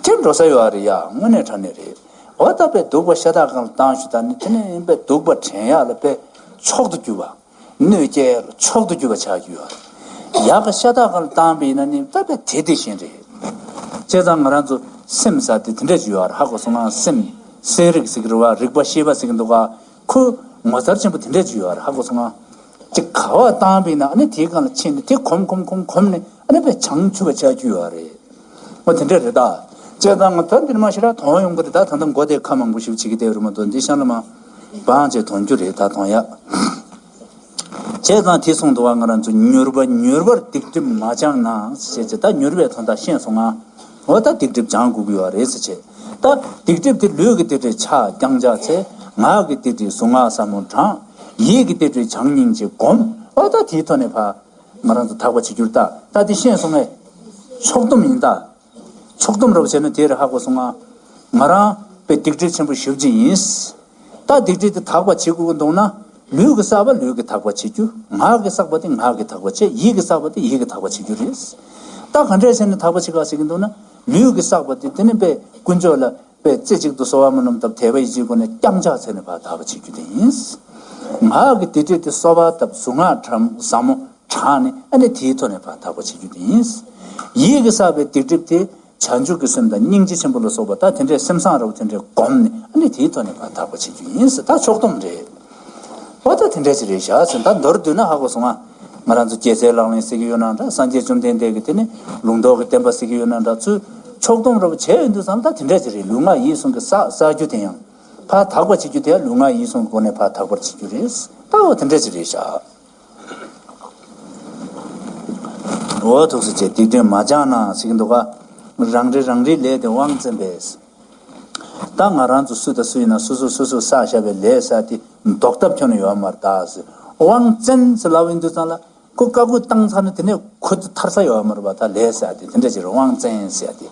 དེ་འགྲོ་ས་ཡོད་རེད་ཡ། དངོས་གནས་དྲང་གནས་རེད། འོ་ད་དཔེ་སྡུག་པ་ཤ་སྟག་སྒང་ལ་བཏང་ཞུ་ད་ནི་དེ་ནས་དཔེ་སྡུག་པ་དྲན་ཡག་ལ་དཔེ་མཆོག་ཏུ་གྱུར་པ། གནོད་སྐྱེལ་ཡག་ལ་མཆོག་ཏུ་གྱུར་པ་ཆགས་ཀྱི་ཡོད་རེད། ཡག་གི་ཤ་སྟག་སྒང་ལ་བཏང་བ་ཡིན་ན་ནི་ད་དཔེ་དེ་དེ་བཞིན་རེད། བྱས་ཙང་ང་རང་ཚོ་སེམས་ཟེར་དེ་དེ་འདྲ་ཅིག་ཡོད་རེད། ཧ་གོ་སོང་ང་། སེམས་གསལ་རིག་ཟེར་གྱི་རེད་བ། རིག་པ་ཤེས་པ་ཟེར་གྱི་འདུག་ག་ཁོ་ངོ་མཚར་ཆེན་པོ་དེ་འདྲ་ཅིག་ཡོད་རེད། ཧ་གོ་སོང་ང་། ཅིག་ག་བ་བཏང་བས་ན་ཨ་ནི་དེའི་སྒང་ལ་ཕྱིན་ནས་དེ་གོམས་གོམས་གོམས་གོམས་ནས་ཨ་ནི་དཔེ་བྱང་ཆུབ་པ་ཆགས་རྒྱུ་ཡོད་རེད། འོ་དེ་འདྲ་རེད་ད། བྱས་ཙང་ང་ད་འདིར་མ་ཞེ་དྲག་དོན་ཡོང་གི་རེད། ད་ད་ལྟ་མགོ་དེ་ཁ་མང་པོ་ཞིག་བྱེད་ཀྱི་བསྡད་ཡོད་རེད་མ་གཏོགས་འདི་ཤང་ལ་མ་བང་བྱས་དོན་རྒྱུ་རེད། ད་དོན་ཡག་བྱས་ཙང་དེ་གསུངས་འདུག་བ། ང་རང་ཚོ་མྱུར་བ་མྱུར་བར་སྡིག་སྒྲིབ་མ་སྦྱངས་ན་ཞེས་བྱས། ད་མྱུར་བའི་དོན་དག་ཤེས་སོང་ང་། འོ་ད་སྡིག་སྒྲིབ་སྦྱང་དགོས་ཀྱི་ཡོད་རེད་ཟེར་བྱས། ད་སྡིག་སྒྲིབ་དེ་ལུས་ཀྱི་སྡིག་སྒྲིབ་ཕྱག་རྐྱང་ཕྱག་འཚལ། ངག་གི་སྡིག་སྒྲིབ་གཟུངས་སྔགས་ཟབ་མོ་བགྲང་། ཡིད་ཀྱི་སྡིག་སྒྲིབ་བྱམས་སྙིང་རྗེ་བསྒོམ། འོ་ད་དེའི་ཐོག་ནས་ཕར་ང་རང་ཚོ་དག་པ་བྱེད་རྒྱུར་ད། ད་དེ་ཤེས་སོང་ངས། ཕྱོགས་སྡོམ་ཡིན་ད། ཕྱོགས་སྡོམ་རོབ་བྱས་ན་དེ་རེད། ཧ་གོ་སོང་ང་། ང་རང་དཔེ་སྡིག་སྒྲིབ་ཆེན་པོ་ཞེ་པོ་ཅིག་ཡིན། ད་སྡིག་སྒྲིབ་དེ་དག་པ་བྱེད་དགོས་ཀྱི་འདུག་ན། ལུས་ཀྱིས་བསགས་པ་ལུས་ཀྱིས་དག་པ་བྱེད་རྒྱུ། ངག་གིས་བསགས་པ་དེ་ངག་གིས་དག་པ་བྱེད། ཡིད་ཀྱིས་བསགས་པ་དེ་ཡིད་ཀྱིས་དག་པ་བྱེད་རྒྱུ་རེད། ད་ག་འདྲས་བྱས་ནས་དག་པ་བྱེད་ག་ཟེར་གྱི་འདུག་ན། ལུས་ཀྱིས་བསགས་པ་དེ་དེ་ནི་དཔེ་དཀོན་མཆོག་ལ་དཔེ་རྩེ་གཅིག་ཏུ་གསོལ་བ་སྨོན་ལམ་བཏབ། དད་པ་ཡིད་ཆེས་སྒོ་ནས་རྐྱང་ཕྱག་འཚལ་ནས་ཕར་དག་པ་བྱེད་རྒྱུ་དེ་ཡིན། ངག་གི་སྡིག་སྒྲིབ་དེ་གསོལ་བ་བཏབ། གཟུངས་སྔགས་བགྲང་ཟབ་མོ་བགྲངས་ནས་ཨ་ནི་དེའི་ཐོག་ནས་ཕར་དག་པ་བྱེད་རྒྱུ་དེ་ཡིན། ཡིད་ཀྱིས་བསགས་པའི་སྡིག་སྒྲིབ་དེ་བྱང་ཆུབ་ཀྱི་སེམས་དང་སྙིང་རྗེ་ཆེན་པོ་ལ་སོགས་པ་ད་དེ་འདྲའི་སེམས་བཟང་རབ་དེ་འདྲའི་བསྒོམས་ནས་ཨ་ནི་དེའི་ཐོག་ནས་ཕར་དག་པ་བྱེད་རྒྱུ་ཡིན་ཟེར། ད་ཕྱོགས་སྡོམ་རེད། འོ་ད་དེ་འདྲ་ཞིག་རེད་བཞག་ཟེར། ད་མདོར་བསྡུས་ན་ཧ་གོ་སོང་ང་། ང་རང་ཚོ་རྒྱལ་སྲས་ལག་ལེན་ཟེར་གྱི་ཡོད་ན་འདྲ། སངས་རྒྱས་བཅོམ་ལྡན་འདས་ཀྱི་དེ་ནི་ལུང་རྟོགས་ཀྱི་བསྟན་པ་ཟེར་གྱི་ཡོད་ན་འདྲ། ཚུར་ཕྱོགས་སྡོམ་རོབ་བྱས་ཡོང་དུས་ཙམ་ད་དེ་འདྲ་ཞིག་རེད། ལུས་ངག་ཡིད་གསུམ་གྱི་བསགས་བསགས་རྒྱུ་དེ་ཡང་ཕར་དག་པ་བྱེད་རྒྱུ་དེ་ཡང་ལུས་ངག་ཡིད་གསུམ་གྱི་སྒོ་ནས་ཕར་དག་པར་བྱེད་རྒྱུ་རེད། ད་འོ་དེ་འདྲ་ཞིག་རེད་བཞག་འོ་ཐུགས་སུ་ཆེ། སྡིག་སྒྲིབ་མ་སྦྱངས་ན་ཟེར་གྱི་འདུག་ག་རང་རེ་རང་རེའི་ལས་དེ་དབང་བཙན་པས། ད་ང་རང་ཚོ་སུ་དང་སུ་ཡིན་ན་སོ་སོ་སོ་སོས་བསགས་བཞག་པའི་ལས་ཟེར་དེ་ལྡོག་ཐབས་ཁྱོན་ནས་ཡོད་མ་རེད་ད་ཟེར། དབང་བཙན་ཟེར་ལབ་ཡོང་དུས་ཙམ་ལ་ཁོ་བཀའ་བཀོད་བཏང་ཚར་ན་དེ་ནས་ཁོ་ཚོ་ཐར་ས་ཡོད་མ་རེད་པ། ད་ལས་ཟེར་དེ་དེ་འདྲ་ཅིག་རེད། དབང་བཙན་ཟེར་དེ།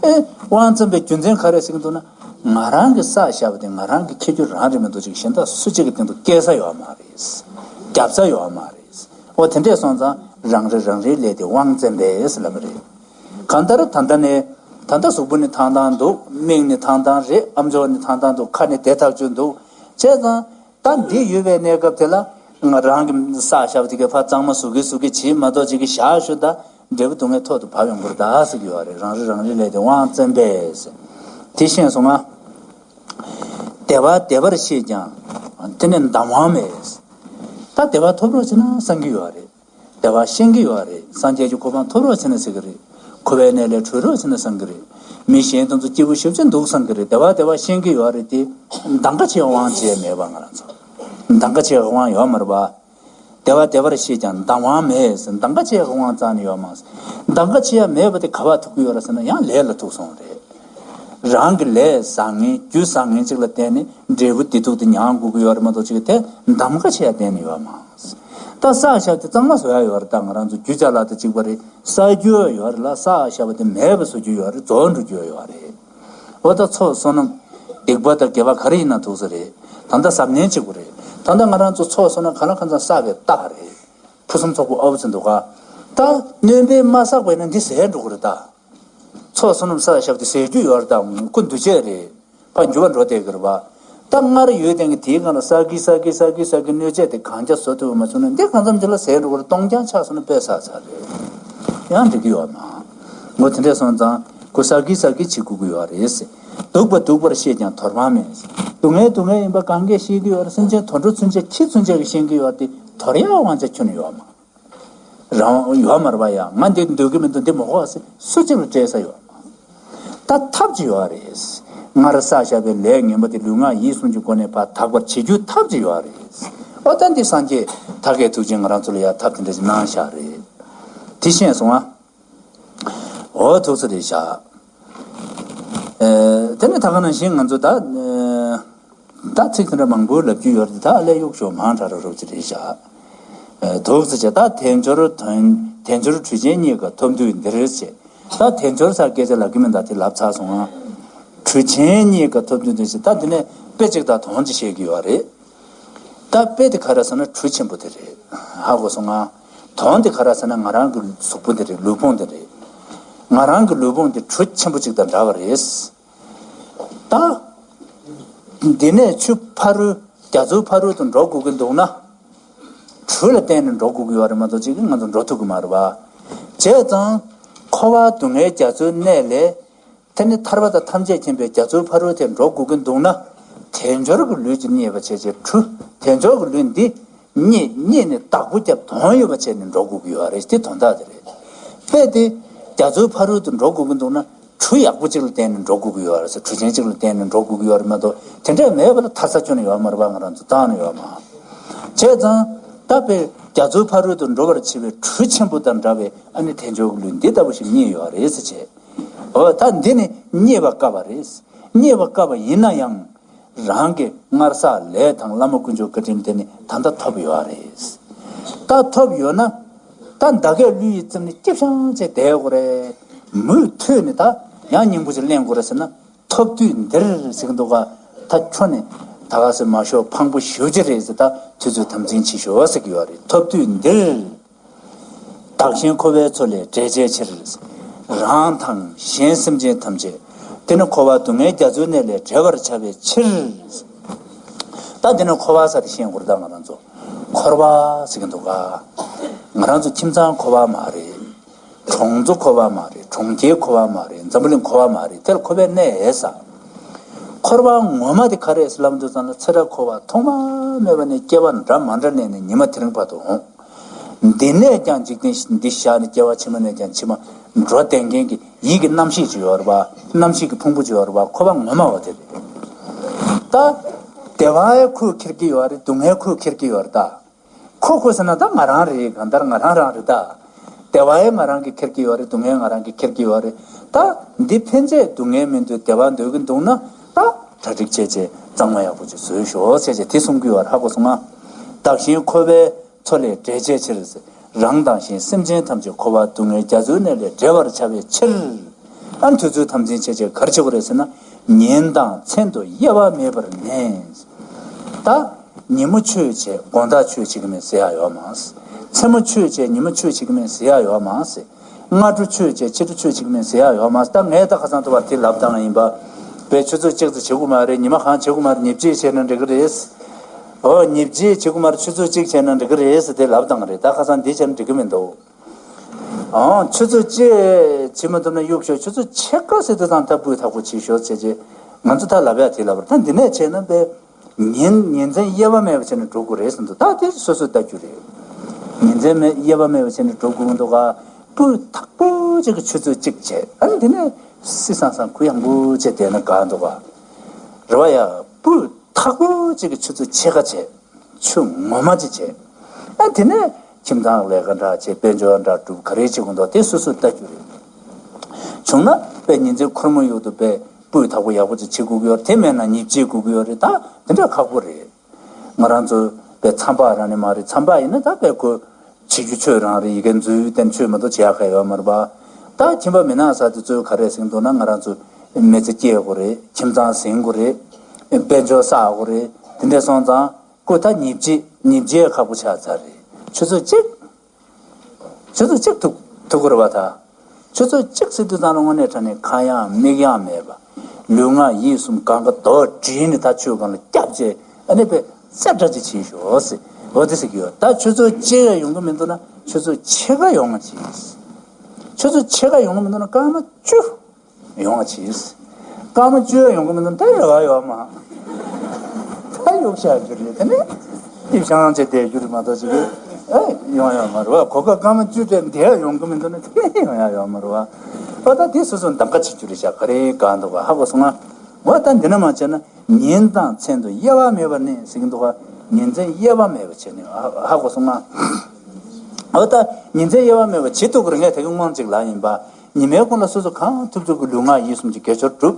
ཨེ་དབང་བཙན་པའི་རྒྱུ་མཚན་ག་རེ་ཟེར་གྱི་འདུག་ན། ང་རང་གིས་བསགས་བཞག་པ་དེ་ང་རང་གིས་འཁྱེར་རྒྱུ་རང་རེད་མ་གཏོགས་ཅིག་གཞན་དག་སུ་གཅིག་གི་སྟེང་དུ་བཀལ་ས་ཡོད་མ་རེད། རྒྱབ་ས་ཡོད་མ་རེད། འོ་དེ་འདྲས་སོང་ཙང་རང་རེ་རང་རེའི་ལས་དེ་དབང་བཙན་པས་ལབ་པ་རེད། གང་ལྟར་ད་ལྟ་ནས་ད་ལྟ་གཟུགས་པོ་ནི་ཐང་ཐང་འདུག་མིག་ནི་ཐང་ཐང་རེད། ཨམ་ཅོག་ནི་ཐང་ཐང་འདུག་ཁ་ནི་བདེ་ཐག་ཆོད་འདུག་བྱས་ཙང་ད་འདི་ཡོད་པའི་གནས་སྐབས་དེ་ལ་ང་རང་གི་བསགས་བཞག་པ་དེ་གའི་ཕར་གཙང་མ་བཟོ་གི་བཟོ་གི་བྱེད་མ་གཏོགས་ཅིག་གི་བཞག་ཞོར་ད་འབྲས་བུ་སྡུག་བསྔལ་ཐོག་ཏུ་བབས་ཡོང་གི་རེད་ད་ཟེར་གྱི་ཡོད་རེད། རང་རེ་རང་རེའི་ལས་དེ་དབང་བཙན་པས། དེ་ཤེས་སོང་ང་། བདེ་བ་བདེ་བར་གཤེགས་ཀྱང་དེ་ནི་འདའ་དབང་མེད། ད་བདེ་བ་ཐོབ་རོགས་བྱས་ན་བསམ་གྱི་ཡོད་རེད། བདེ་བ་ཤེས་ཀྱི་ཡོད་རེད། སངས་རྒྱས་ཀྱི་གོ་འཕང་ཐོབ་རོགས་བྱས་ན་ཟེར་གྱི་རེད། འཁོར་བའི་གནས་ལས་གྲོལ་རོགས་བྱས་ན་བསམ་གྱི་རེད། མི་གཞན་དེ་ཚོ་སྐྱིད་པོ་ཞེ་པོ་ཅིག་འདུག་བསམ་གྱི་རེད། བདེ་བ་བདེ་བ་ཤེས་ཀྱི་ཡོད་རེད་དེ། འདང་ཁ་བྱེད་དབང་བྱས་མེད་པ་ང་རང་ཚོ། འདང་ཁ་བྱེད་དབང་ཡོད་མ་རེད་པ། བདེ་བ་བདེ་བར་གཤེགས་ཀྱང་འདང་དབང་མེད་ཟེར། འདང་ཁ་བྱེད་དབང་རྩ་ནས་ཡོད་མ་རེད། འདང་ཁ་བྱེད་ཡ་མེད་པ་དེ་ག་བ་ཐུག་གི་ཡོད་རེད་ཟེར་ན་ཡང་ལས་ལ་ཐུག་སོང་རེད། རང་གི་ལས་བཟང་ངན་རྒྱུ་བཟང་ངན་ཅིག་ལ་བརྟེན་ནས་འབྲས་བུ་བདེ་སྡུག་དེ་མྱང་དགོས་ཀྱི་ཡོད་རེད་མ་གཏོགས་ཅིག་དེ་འདང་ཁ་བྱེད་ཡ་གཏན་ནས་ཡོད་མ་རེད། ད་བསགས་བཞག་དེ་གཙང་མ་བཟོ་ཡ་ཡོད་རེད། ད་ང་རང་ཚོ་རྒྱུ་ཅ་ལག་དང་གཅིག་པ་རེད། བསགས་རྒྱུ་ཡོད་རེད་ལ་བསགས་བཞག་པ་དེ་མེད་པ་བཟོ་རྒྱུ་ཡོད་རེད། རྫོགས་འགྲོ་རྒྱུ་ཡོད་རེད། འོ་ད་ཚོགས་བསོད་ནམས་སྡིག་པ་དང་དགེ་བ་ག་རེ་ཡིན་ན་ཐུག་ས་རེད། ད་ལྟ་གཟབ་ནན་བྱེད་དགོས་རེད། ད་ལྟ་ང་རང་ཚོ་ཚོགས་བསོད་ནམས་གང་ལ་གང་འཚམ་བསགས་པའི་རྟགས་རེད། ཕུན་སུམ་ཚོགས་པོ་ཨ་བུ་ཚོ་འདུག་ག་ད་སྣོན་པས་མ་བསགས་པ་ཡིན་ན་འདི་ཟད་འགྲོ་གི་རེད་ད། ཚོགས་བསོད་ནམས་བསགས་བཞག་དེ་ཟད་རྒྱུ་ཡོད་རེད་ད། ཁོ་འདུས་བྱས་རེད། ཕར་འགྱུར་བ་འགྲོ་བསྡད་ཀྱི་རེད་པ། ད་སྔར་ཡོད་དེ་གི་དེའི་སྒང་ལ་བསགས་ཀྱི་བསགས་ཀྱི་བསགས་ཀྱི་བསགས་ཀྱི་སྣོད་ཆས་དེ་གང་ཆ་བཟོ་ཐུབ་པ་མ་བྱུང་ན་འདི་གང་འཚམ་ཅིག་ལ་ཟད་འགྲོ་གི་རེད། སྟོང་རྐྱང་ཆགས་སོང་ན་དཔེ་བསགས་ཚར་རེད། ཡང་འགྲིག་གི་ཡོད་མ། ངོ་དེ་འདྲས་སོང་ཙང་ཁོ་བསགས་ཀྱི་བསགས་ཀྱི་བྱེད་དགོས་ཀྱི་ཡོད་རེད། སྡུག་པ་སྡུག་པར་ཤེས་ཀྱང་དོར་བ་མེད། སྡུག་བསྔལ་སྡུག་བསྔལ་ཡིན་པ་གང་གས་ཤེས་ཀྱི་ཡོད་རེད། སེམས་ཅན་དུད་འགྲོ་ཚུན་ཆད་ཁྱི་ཚུན་ཆད་ཀྱིས་ཤེས་ཀྱི་ཡོད་དེ་དོར་ཡག་དབང་ཆ་ཁྱོན་ནས་ཡོད་མ་རང་ཡོད་མ་རེད་པ། ཡ་ང་འདི་འདོད་ཀྱི་མི་འདུག་འདི་མི་དགོས་ཟེར་སུ་གཅིག་ལ་སྤྲད་ས་ཡོད་མ། ད་ཐབས་ཅིག་ཡོད་རེད། སྔར་བསགས་བཞག་པའི་ལས་ངན་པ་དེ་ལུས་ངག་ཡིད་གསུམ་གྱི་སྒོ་ནས་ཕར་དག་པར་བྱེད་རྒྱུའི་ཐབས་ཅིག་ཡོད་རེད། ཨོ་ད་འདི་སངས་རྒྱས་ཐར་གའི་ཐུགས་རྗེས་ང་རང་ཚོ་ལ་ཡ་ཐབས་དེ་འདྲ་ཞིག་གནང་བཞག་རེད། དེ་ཤེས་སོང་ཨ། འོ་ཐུགས་རྗེ་རེད་བཞག་ཨེ། དེ་ནས་ད་ག་ནང་བཞིན་ང་ཚོ་ད་ཨེ། ད་ཚིག་དེ་འདྲ་མང་པོ་ལབ་རྒྱུ་ཡོད་རེད། ད་ཨ་ལས་གཡུག་ཞོག་མང་དྲགས་ར་རོབ་ཙི་རེད་བཞག་ཨེ། ཐུགས་རྗེ་ཆེ། ད་དལ་འབྱོར་དོན་དལ་འབྱོར་གྲུ་ཆེན་རྙེད་དཀའ་ཐོབ་དུས་འདིར་ཟེར། ད་དལ་འབྱོར་ཟེར་སྐད་ཆ་ལབ་ཀྱི་མིན། ད་དེ་ལབ་ཚར་སོང་ཨ། གྲུ་ཆེན་རྙེད་དཀའ་ཐོབ་དུས་འདིར་ཟེར། ད་དེ་ནས་དཔེ་གཅིག་དང་དོན་གཅིག་བཤད་ཀྱི་ཡོད་རེད། ད་དཔེ་དེ་ག་རེ་ཟེར་ན་གྲུ་ཆེན་པོ་དེ་རེད། ཧ་གོ་སོང་ང་། དོན་དེ་ག་རེ་ཟེར་ན་ང་རང་གི་གཟུགས་པོ་དེ་རེད། ལུས་ཕུང་དེ་རེད། ང་རང་གི་ལུས་ཕུང་དེ་གྲུ་ཆེན་པོ་གཅིག་དང་འདྲ་བ་རེད། ད་འདི་ནས་ཆུ་ཕ་རོལ་རྒྱ་མཚོའི་ཕ་རོལ་དུ་འགྲོ་དགོས་ཀྱི་འདུག་ན། གྲུ་ལ་བརྟེན་ནས་འགྲོ་དགོས་ཀྱི་ཡོད་རེད་མ་གཏོགས་ཅིག་ང་ཚོ་འགྲོ་ཐུབ་ཀྱི་མ་རེད་པ། བྱས་ཙང་འཁོར་བ་སྡུག་བསྔལ་རྒྱ་མཚོའི་གནས་ལས། དེ་ནི་ཐར་པ་དང་ཐམས་ཅད་མཁྱེན་པའི་རྒྱ་མཚོའི་ཕ་རོལ་དེར་འགྲོ་དགོས་ཀྱི་འདུག་ན། དལ་འབྱོར་གྱི་ལུས་ཀྱིས་རྙེད་པར་བྱས་བྱས་གྲུ། དལ་འབྱོར་གྱི་ལུས་འདི་རྙེད་རྙེད་ནས་བདག་པོ་བརྒྱབ་དོན་ཡོད་པ་བྱས་ནས་འགྲོ་དགོས་ཀྱི་ཡོད་རེད། དེ་དོན་དག་དེ་རེད། དཔེ་དེ་རྒྱ་མཚོའི་ཕ་རོལ་དུ་འགྲོ་དགོས་ཀྱི་འདུག་ན་གྲུ་ཡག་པོ་གཅིག་ལ་བརྟེན་ནས་འགྲོ་དགོས་ཀྱི་ཡོད་རེད་ཟེར། གྲུ་ཆེན་གཅིག་ལ་བརྟེན་ནས་འགྲོ་དགོས་ཀྱི་ཡོད་རེད་མ་གཏོགས་དེ་འདྲས་མེད་པ་ལ་ཐར་ས་ཁྱོན་ནས་ཡོད་མ་རེད་པ། ང་རང་ཚོ་བཏང་ནས་ཡོད་མ། བྱས་ཙང་ད་དཔེ་རྒྱ་མཚོའི་ཕ་རོལ་དུ་འགྲོ་བར་བྱེད་པའི་གྲུ་ཆེན་པོ་དང་འདྲ་བའི་ཨ་ནི་དལ་འབྱོར་གྱི་ལུས་འདི་ལྟ་བུ་ཞིག་རྙེད་ཡོད་རེད་ཟེར་བྱས། འོ་ད་འདི་ནི་རྙེད་པ་དཀའ་བ་རེད། རྙེད་པ་དཀའ་བ་ཡིན་ན་ཡང་། རང་གི་སྔར་བསགས་ལས་དང་བླ་མ་དཀོན་མཆོག་བཀའ་དྲིན་དེ་ནི་ད་ལྟ་ཐོབ་ཡོད་རེད། ད་ཐོབ་ཡོད་ན། ད་འདའ་ཀའི་ལུས་ཡིད་ཙམ་ནི་སྐྱིད་ཤང་བྱས་བསྡད་དགོས་རེད། མུ་མཐུད་ནས་ད་ཡང་སྙིང་པོ་ཅིག་ལེན་དགོས་རེད་ཟེར་ན། ཐོབ་དུས་འདིར་ཟེར་གྱི་འདུག་ག་ད་ཁྱོན་ནས་ད་ག་སེ་མ་ཤོག་ཕངས་པོ་ཞེ་པོ་ཅིག་རེད་ཟེར། ད་དུས་ཚོད་དམ་འཛིན་བྱེད་ཤོག་ཟེར་གྱི་ཡོད་རེད། ཐོབ་དུས་འདིར། བདག་གཞན་འཁོར་བའི་མཚོ་ལས་བསྒྲལ་བྱའི་ཕྱིར། རང་དང་གཞན་སེམས་ཅན་ཐམས་ཅད། དེ་ནི་འཁོར་བ་སྡུག་བསྔལ་རྒྱ་མཚོའི་གནས་ལས་བསྒྲལ་བར་བྱ་བའི་ཕྱིར། ད་དེ་ནི་འཁོར་བ་ས་དེ་ཤེས་དགོས་རེད། ད་ང་རང་ཚོ་འཁོར་བ་ཟེར་གྱི་འདུག་ག་ང་རང་ཚོ་ཁྱིམ་ཚང་འཁོར་བ་མ་རེད། གྲོང་ཚོ་འཁོར་བ་མ་རེད། གྲོང་ཁྱེར་འཁོར་བ་མ་རེད། འཛམ་བུ་གླིང་འཁོར་བ་མ་རེད། དེ་ལ་འཁོར་བའི་གནས་ཡོད་ས། འཁོར་བ་ངོ་མ་དེ་ག་རེ་ཟེར་ལབ་དུས་ཙམ་ལ་ཚེ་རབས་འཁོར་བ་ཐོག་མ་མེད་པ་ནས་སྐྱེ་བ་འདྲ་མ་འདྲ་ལེན་ནས་ཉི་མ་དེ་རིང་བར་དུ་འོང་། འདི་ནས་ཀྱང་འཇིག་རྟེན་འདི་བཞག་ནས་སྐྱེ་བ་ཕྱི་མ་ནས་ཀྱང་ཕྱི་མ་འགྲོ་བསྡད་མཁན་གྱི་ཡིད་ཀྱི་རྣམ་ཤེས་ཅིག་ཡོད་རེད་པ། རྣམ་ཤེས་ཀྱི་ཕུང་པོ་ཅིག་ཡོད་རེད་པ། འཁོར་བ་ངོ་མ་བ་དེ་རེད། ད་བདེ་བའི་ཁུར་ཁྱེར་གྱི་ཡོད་རེད། སྡུག་བསྔལ་ཁུར་ཁྱེར་གྱི་ཡོད་རེད་ད། ཁོ་ཁོ་ཟེར་ན་ད་ང་རང་རེད། གང་ལྟར་ང་རང་རང་རེད་ད། བདེ་བ་ཡང་ང་རང་གིས་ཁྱེར་གྱི་ཡོད་རེད། སྡུག་བསྔལ་ང་རང་གིས་ཁྱེར་གྱི་ཡོད་རེད། ད་འདི་ཕན་ཆད་སྡུག་བསྔལ་མི་འདོད་བདེ་བ་འདོད་ཀྱི་འདུག་ན་ད་གྲ་སྒྲིག་བྱས་བྱས་གཙང་མ་ཡག་པོ་ཅིག་བཟོས་ཤོག་ཟེར་བྱས་དེ་གསུང་གི་ཡོད་རེད། ཧ་གོ་སོང་ང་། བདག་གཞན་འཁོར་བའི་མཚོ་ལས་བསྒྲལ་བྱའི་ཕྱིར། རང་དང་གཞན་སེམས་ཅན་ཐམས་ཅད་འཁོར་བ་སྡུག་བསྔལ་རྒྱ་མཚོའི་གནས་ལས་བསྒྲལ་བར་བྱ་བའི་ཕྱིར། ཨ་ནི་དུས་ཚོད་དམ་འཛིན་བྱས་བྱས་ག་རེ་བྱེད་དགོས་རེད་ཟེར་ན། ཉིན་དང་མཚན་དུ་དབྱེ་བ་མེད་པར་ནས། ད་ཉིན་མོ་ཆོས་བྱས་དགོང་དག་ཆོས་བྱེད་ཀྱི་མེད་ཟེར་ཡག་ཡོད་མ་རེད། མཚན་མོ་ཆོས་བྱས་ཉིན་མོ་ཆོས་བྱེད་ཀྱི་མེད་ཟེར་ཡག་ཡོད་མ་རེད། སྔ་དྲོ་ཆོས་བྱས་ཕྱི་དྲོ་ཆོས་བྱེད་ཀྱི་མེད་ཟེར་ཡག་ཡོད་མ་རེད། ད་ངས་ད་ཁ་སང་དུ་བར་དེ་ལབ་སྟངས་ཡིན་པ། བས་ཆུ་ཚོད་གཅིག་ཙམ་བྱེད་དགོས་མ་རེད། ཉི་མ་གང་བྱེད་དགོས་མ་རེད། ཉིན་བྱེད་བྱས་ན་འགྲིག་གི་རེད། ཨོ་ཉིན་བྱེད་བྱེད་དགོས་མ་རེད། ཆུ་ཚོད་གཅིག་བྱས་ན་འགྲིག་གི་རེད་ཟེར་དེ་ལབ་སྟངས་རེད། ད་ཁ་སང་འདི་བྱས་ན་འགྲིག་གི་མི་འདུག་ཨང་། ཆུ་ཚོད་གཅིག་བྱེད་མ་ཐུབ་ན་གཡུག་ཞོག་ཆུ་ཚོད་ཕྱེད་ཀ་ཟེར་དུས་ཙང་ད་སྤུས་དག་པོ་བྱེད་ཤོག་བྱས་རྗེས་ང་ཚོ་ད་ལབ་ཡ་དེ་ལབ་པ་རེད། ད་འདི་ནས་བྱས་ན་དཔེ་ཉིན་ཉིན་མཚན་དབྱེ་བ་མེད་པ་བྱས་ནས་འགྲོ་དགོས་རེད་ཟེར་འདུག་ད་དེ་སོ་སོས་ལྟ་རྒྱུ་རེད། ཉིན་མཚན་མེད་དབྱེ་བ་མེད་པ་བྱས་ནས་འགྲོ་དགོས་འདུག་ག་སྤུས་དག་པོ་ཅིག་གི་ཆུ་ཚོད་གཅིག་བྱས། ཨ་ནི་དེ་ནས་སི་སང་སང་གུ་ཡངས་པོ་བྱས་བསྡད་ན་དགའ་འདུག་ག་རེད་བ་ཡ། སྤུས་དག་པོ་ཅིག་གི་ཆུ་ཚོད་ཕྱེད་ཀ་བྱས། ཆུ་ངོ་མ་ཅིག་བྱས། ཨ་དེ་ནས་ཁྱིམ་ཚང་ལས་ཀ་འདྲ་བྱས། དཔལ་འབྱོར་འདྲ་སྒྲུབ། ག་རེ་བྱེད་དགོས་འདུག་དེ་སོ་སོས་ལྟ་རྒྱུ་རེད། བྱུང་ན་དཔེ་ཉིན་མཚན་ཁོར་མོ་ཡུག་ཏུ་དཔེ་སྤུས་དག་པོ་ཡག་པོ་ཅིག་བྱེད་དགོས་ཀྱི་ཡོད་རེད། དེ་མེད་ན་ཉིན་བྱེད་དགོས་ཀྱི་ཡོད་རེད། ད་དེ་འདྲ་ཁག་པོ་རེད། ང་རང་ཚོ་དཔེ་མཚམས་པ་རང་ནས་མ་རེད། མཚམས་པ་ཡིན་ན་ད་དཔེ་ཁོ་བྱེད་རྒྱུ་ཆོས་རང་རེད། ཡི་གེ་འཛུལ་བསྟན་ཆོས་མ་གཏོགས་བྱེད་ཡག་ག་ཡོད་མ་རེད་པ། ད་ཁྱིམ་པ་མི་ནག་ས་དེ་ཚོས་ག་རེ་ཟེར་གྱི་འདུག་ན། ང་རང་ཚོ་མི་ཚེ་སྐྱེལ་དགོས་རེད། ཁྱིམ་ཚང་ཟིན་དགོས་རེད། དཔལ་འབྱོར་བསགས་དགོས་རེད། དེ་འདྲ་སོང་ཙང་ཁོ་ད་ཉིན་བྱེད་ཉིན་བྱེད་ཁག་པོ་ཆགས་ཚར་རེད། ཆུ་ཚོད་གཅིག་ཆུ་ཚོད་གཅིག་ཐུག་ཐུག་གི་རེད་བ་ད། ཆུ་ཚོད་གཅིག་ཟེར་དུས་ཙང་ལ་དངོས་གནས་དྲང་གནས་ཁ་ཡང་མིག་ཡང་མེད་པ། ལུས་ངག་ཡིད་གསུམ་གང་ག་རྡོག་བསྒྲིལ་ནས་ད་ཆོས་སྒང་ལ་བརྒྱབ་བྱས། ཨ་ནི་དཔེ་རྩེ་གྲ་ཅིག་བྱེད་ཤོག་ཟེར། འོ་དེ་ཟེར་གྱི་ཡོད། ད་ཆུ་ཚོད་གཅིག་ཡང་ཡོང་གི་མི་འདུག་ན་ཆུ་ཚོད་ཕྱེད་ཀ་ཡོང་བ་བྱེད། ཆུ་ཚོད་ཕྱེད་ཀ་ཡོང་གི་མི་འདུག་ན་སྐར་མ་བཅུ་ཡོང་བ་བྱེད། སྐར་མ་བཅུ་ཡོང་གི་མི་འདུག་ད་རེ་བ་ཡོད་མ། ད་གཡུག་བཞག་རྒྱུ་རེད། དེ་ནས་ཡིབ་ཤང་བྱས་བསྡད་རྒྱུ་རེད་མ་གཏོགས་ཅིག་ཨེ་ཡོང་ཡ་མ་རེད་བ། གོ་སྐབས་སྐར་མ་བཅུ་དེ་འདི་ཡ་ཡོང་གི་མི་འདུག་ན་དེ་ནས་ཡོང་ཡ་ཡོད་མ་རེད་བ། ཨོ་ད་དེ་སོ་སོ་གདམ་ག་བྱེད་རྒྱུ་རེད་ཤག་ག་རེ་གང་འདུག་བ། ཧ་གོ་སོང་ང་། ཨོ་ད་འདི་ན་མ་བྱས་ན་ཉིན་དང་མཚན་དུ་དབྱེ་བ་མེད་པར་གནས་ཟེར་གྱི་འདུག་བ། ཉིན་མཚན་དབྱེ་བ་མེད་པར་བྱས་ནས་ཧ་གོ་སོང་ང་། ཨོ་ད་ཉིན་མཚན་དབྱེ་བ་མེད་པར་བྱེད་ཐུབ་ཀྱི་རེད། ངས་དེ་གི་སྔོན་ཅིག་ལབ་ཡིན་པ། ཉི་མའི་གུང་ལ་སོ་སོ་གང་ཐུབ་ཐུབ་ཀྱི་ལུས་ངག་ཡིད་གསུམ་གྱི་དགེ་སྦྱོར་སྒྲུབ།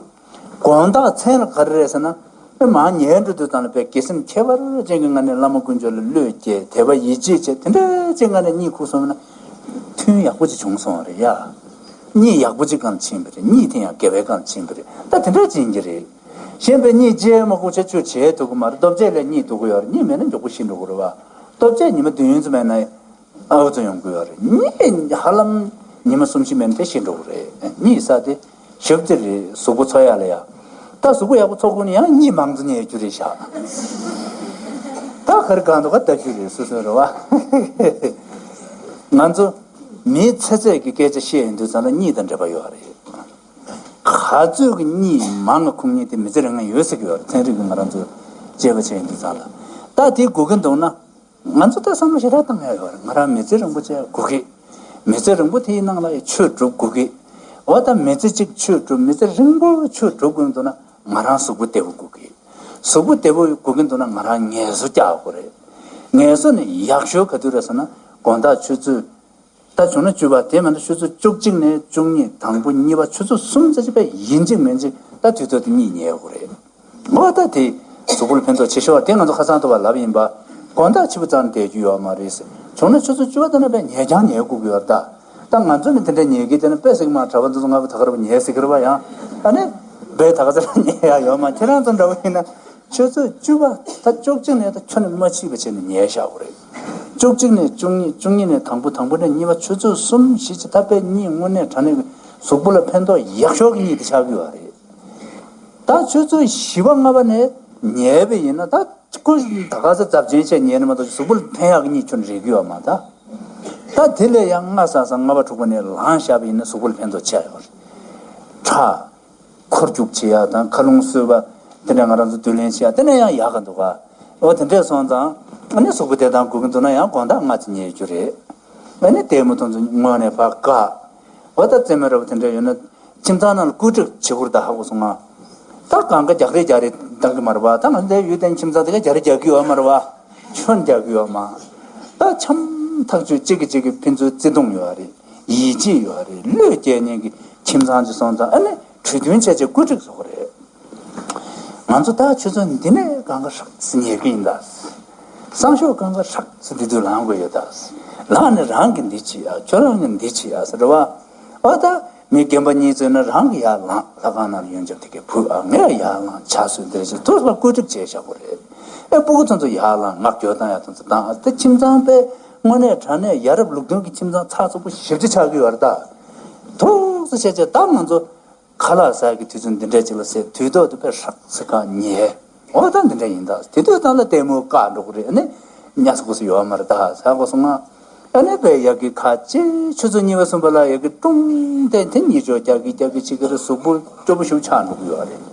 དགོང་དག་མཚན་ལ་ག་རེ་རེད་ཟེར་ན། དཔེ་མར་ཉལ་འགྲོ་དུས་ཙམ་ལ་དཔེ་དགེ་སེམས་ཁྱད་པར་ཅན་གྱི་ངང་ནས་བླ་མ་དཀོན་མཆོག་ལ་བློས་བསྐྱེད་དད་པ་ཡིད་ཆེས་བྱས་དེ་འདྲ་ཅིག་ངང་ནས་གཉིད་ཁུག་སོང་བ་ན། ཐུན་ཡག་པོ་ཅིག་བྱུང་སོང་བ་རེད་ཡ། གཉིད་ཡག་པོ་ཅིག་གང་ཕྱིན་པ་རེད། གཉིད་དེ་ཡང་དགེ་བའི་གང་ཕྱིན་པ་རེད། ད་དེ་འདྲ་ཅིག་ཡིན་གྱི་རེད། གཞན་པའི་གཉིད་རྗེས་མ་ཁུག་ཆ་ཆུ་བྱས་ཐུབ་ཀྱི་མ་རེད། ལྟོ་ཆས་ལས་གཉིད་ཐུག་གི་ཡོད་རེད། གཉིད་མེད་ན་མགྱོགས་པོ་ཤི་འགྲོ་གི་རེད་བ། ལྟོ་ཆས་ཉི་མ་བདུན་ཙམ་མེད་ན། ཨའུ་ཙམ་ཡོང་གི་ཡོད་རེད། གཉིད་ཧ་ལམ་ཉི་མ་གསུམ་བཞི་མེད་ན་དེ་ཤི་འགྲོ་གི་རེད། གཉིད་ས་དེ་ཞབས་དེ་རེད། གཟུགས་པོ་འཚོ་ཡག་ལ་ཡ། ད་གཟུགས་པོ་ཡག་པོ་འཚོ་དགོས་ན་ཡང་གཉིད་མང་ཙམ་ཉལ་རྒྱུ་རེད་ཤག་ད་ག་རེ་གང་འདུག་ག་ལྟ་རྒྱུ་རེད། སོ་སོ་རེད་བ། ང་ཚོ་མི་ཚེ་ཚད་ཀྱི་སྐད་ཆ་བཤད་ཡོང་དུས་ཙམ་ལ་གཉིད་དང་འབྲེལ་བ་ཡོད་རེད། ག་ཚོད་ཀྱི་གཉིད་མང་ང་ཁུག་མཁན་དེ་མི་ཚེ་རིང་ང་ཡོད་ཟེར་གྱི་ཡོད་རེད། ཚན་རིག་གི་ང་རང་ཚོ་དཔྱད་པ་བྱས་ཡོང་དུས་ཙམ་ལ། ད་དེ་དགོས་ཀྱི་འདུག་ན། ང་ཚོ་ད་བསམ་བློ་ཞེ་དྲག་བཏང་ཡ་ཡོད་རེད། ང་རང་མི་ཚེ་རིང་པོ་བྱས་དགོས་ཀྱི། མི་ཚེ་རིང་པོ་དེའི་ནང་ལ་ཡང་ཆོས་སྒྲུབ་དགོས་ཀྱི། འོ་ད་མི་ཚེ་གཅིག་ཆོས་སྒྲུབ། མི་ཚེ་རིང་པོ་ཆོས་སྒྲུབ་དགོས་འདུག་ན་ང་རང་གཟུགས་པོ་བདེ་པོ་དགོས་ཀྱི། གཟུགས་པོ་བདེ་པོ་དགོས་ཀྱི་འདུག་ན་ང་རང་ངལ་གསོ་རྒྱག་དགོས་རེད། ངལ་གསོ་ནི་ཡག་ཤོས་ག་དུས་རེད་ཟེར་ན་དགོང་དག་ཆུ་ཚོད། ད་བྱུང་ན་བཅུ་པ་དེ་མ་གཏོགས་ཆུ་ཚོད་བཅུ་གཅིག་ནས་བཅུ་གཉིས། དང་པོ་གཉིས་པ་ཆུ་ཚོད་གསུམ་ཙམ་ཅིག་པས་ཡིན་གཅིག་མིན་གཅིག་ད་དུས་ཚོད་དེ་གཉིད་ཉལ་དགོས་རེད། འོ་ད་དེ་གཟུགས་པོ་ལ་ཕན་ཐོགས་ཆེ་ཤོས་དེ་ང་ཚོ་ཁ་སང་ཐུག་པ་ལབ་ཡིན་པ། དགོང་དག་ཕྱི་པོ་ཙམ་བསྡད་རྒྱུ་ཡོད་མ་རེད་ཟེར། བྱུང་ན་ཆུ་ཚོད་བཅུ་པ་དེ་ན་དཔེ་ཉལ་རྐྱང་ཉལ་དགོས་ཀྱི་ཡོད་རེད་ད། ད་ང་ཚོ་ནི་དེ་འདྲ་ཉལ་གི་དེ་ན་དཔེ་སྲིད་མ་གྲྭ་པ་ཚོ་ང་བོ་ད་ག་རེ་བ་ཉལ་ཟེར་གི་རེད་བ་ཡང་། ཨ་ནི་བས་ད་ག་ཚོད་ཉལ་ཡ་ཡོད་མ། ཁྱེད་རང་ཚོ་འདྲ་བོ་ཡིན་ན། ཆུ་ཚོད་བཅུ་པ་ད་བཅུ་གཅིག་ནས་ད་ཁྱོན་ནས་མ་ཕྱིས་པ་བྱས་ནས་ཉལ་བཞག་དགོས་རེད། བཅུ་གཅིག་ནས་བཅུ་གཉིས། བཅུ་གཉིས་ནས་དང་པོ། དང་པོ་ནས་གཉིས་པ་ཆུ་ཚོད་གསུམ་བཞི་ཅིག་ད་དཔེ་གཉིད་དངོས་གནས་དྲང་གནས་ཀྱི་གཟུགས་པོ་ལ་ཕན་ཐོགས་ཡག་ཤོས་ཀྱི་གཉིད་དེ་ཆགས་ཀྱི་ཡོད་རེད། ད་ཆུ་ཚོད་བཞི་པ་ལྔ་པ་ནས་ཉལ་བ་ཡིན་ན་ད་ཁོ་ད་ག་ཚོད་རྫབ་ཆེན་བྱས་ཉལ་ན་མ་གཏོགས་གཟུགས་པོ་ལ་ཕན་ཡག་གི་གཉིད་ཁྱོན་རེག་གི་ཡོད་མ་ད། ད་དེ་ལས་ཡང་ལྔ་ས་ས་ལྔ་པ་དྲུག་པ་ནས་ལངས་བཞག་པ་ཡིན་ན་གཟུགས་པོ་ལ་ཕན་ཐོགས་ཆེ་ཡོད་རེད། ཁྲག་འཁོར་རྒྱུག་བྱེད་ཡག་དང་ཁ་རླུང་གསོད་པ། དེ་འདྲ་ང་རང་ཚོ་བསྡུ་ལེན་བྱེད་ཡག་དེ་འདྲ་ཡང་ཡག་ག་འདུག་ག་འོ་དེ་འདྲས་སོང་ཙང་ཨ་ནི་གཟུགས་པོ་བདེ་ཐང་དགོས་ཀྱི་འདུག་ན་ཡང་དགོང་དག་སྔ་ཙམ་ཉལ་རྒྱུ་རེད། ཨ་ནི་ལྟད་མོ་དེ་ཚོ་སྔོན་ནས་ཕར་བཀག་འོ་ད་རྩེད་མོ་འདྲ་པོ་དེ་འདྲ་ཡོད་ན་ཁྱིམ་ཚང་ནང་ལ་བཀོད་སྒྲིག་བྱེད་དགོས་རེད་ད། ཧ་གོ་སོང་ང་། ད་གང་ག་རྒྱག་རེས་རྒྱག་རེས་གཏོང་གི་མ་རེད་བ། ད་ང་ཚོའི་ཡུལ་དེའི་ཁྱིམ་ཚང་དེ་ག་རྒྱག་རེས་རྒྱག་གི་ཡོད་མ་རེད་བ། ཁྱོན་རྒྱག་གི་ཡོད་མ། ད་འཆམ་ཐག་ཆོད་གཅིག་གིས་གཅིག་གི་ཕན་ཚུན་བརྩེ་དུང་ཡོད་རེད། ཡིད་ཆེས་ཡོད་རེད། བློས་སྐྱེལ་མཁན་གྱི་ཁྱིམ་ཚང་ཅིག་སོང་ཙང་ཨ་ནི་གྲོས་མཐུན་བྱས་བྱས་བཀོད་སྒྲིག་བཟོ་གི་རེད། ང་ཚོ་ད་ཆུ་ཚོད་འདི་ནས་གང་ག་ཧྲག་ཙི་ཉལ་གི་ཡིན་ད། སང་ཞོགས་གང་ག་ཧྲག་ཙི་འདི་དུས་ལངས་དགོས་ཡོད་ད། ལངས་ནས་རང་གིས་འདི་བྱེད་ཡ། ཁྱོད་རང་གིས་འདི་བྱེད་ཡ་ཟེར་བ། ཨོ་ད་མི་རྒན་པ་གཉིས་ཚོས་ན་རང་གིས་ཡར་ལངས། ལྷ་ཁང་ནང་ལ་ཡོན་ཆབ་དེ་གས་ཕུལ། ཨ་ངས་ཡར་ལངས་ཇ་བཟོས་འདིར་བྱེད་དུས་ལ་བཀོད་སྒྲིག་བྱས་བཞག་དགོས་རེད། ཨེ་སྤུ་གུ་ཚོ་ཚོ་ཡར་ལངས་ངག་སྐྱོར་བཏང་ཡ་དེ་ཚོ་བཏང་། ཨ་དེ་ཁྱིམ་ཚང་དཔེ་དངོས་གནས་དྲང་གནས་ཡ་རབས་ལུགས་མཐུན་གྱི་ཁྱིམ་ཚང་ཚགས་ཚུད་པོ་ཞེ་པོ་ཅིག་ཆགས་ཀྱི་ཡོད་རེད་ད། ཐུགས་སུ་ཆེ་ཆེ་ད་ང་ཚོ་ཁ་ལག་ཟ་གི་དུས་ཚོད་འདི་འདྲས་ཅིག་ལ་ཟེར་དུས་ཐོག་ཏུ་དཔེ་ཧྲག་ཚི་ཁ་ཉལ། འོ་ད་འདི་འདྲ་ཡིན་ད། དེ་དུས་ཙམ་ལ་ལྟད་མོ་བཀག་འགྲོ་གི་རེད། ཨ་ནི་ཉལ་ས་དགོས་ས་ཡོད་མ་རེད་ད་ཟེར་གོ་སོང་ང་། ཨ་ནི་དཔེ་ཡ་གི་ཁ་ཅིག་ཆུ་ཚོད་གཉིས་པ་གསུམ་པ་ལ་ཡ་གི་ཀྲུང་ཏེ་དེ་གཉིད་ཅོག་རྒྱག་གི་རྒྱག་གི་བྱེད་ཀྱི་རེད། གཟུགས་པོ་སྐྱོ་པོ་ཞིག་ཆགས་འགྲོ་གི་ཡོད་རེད།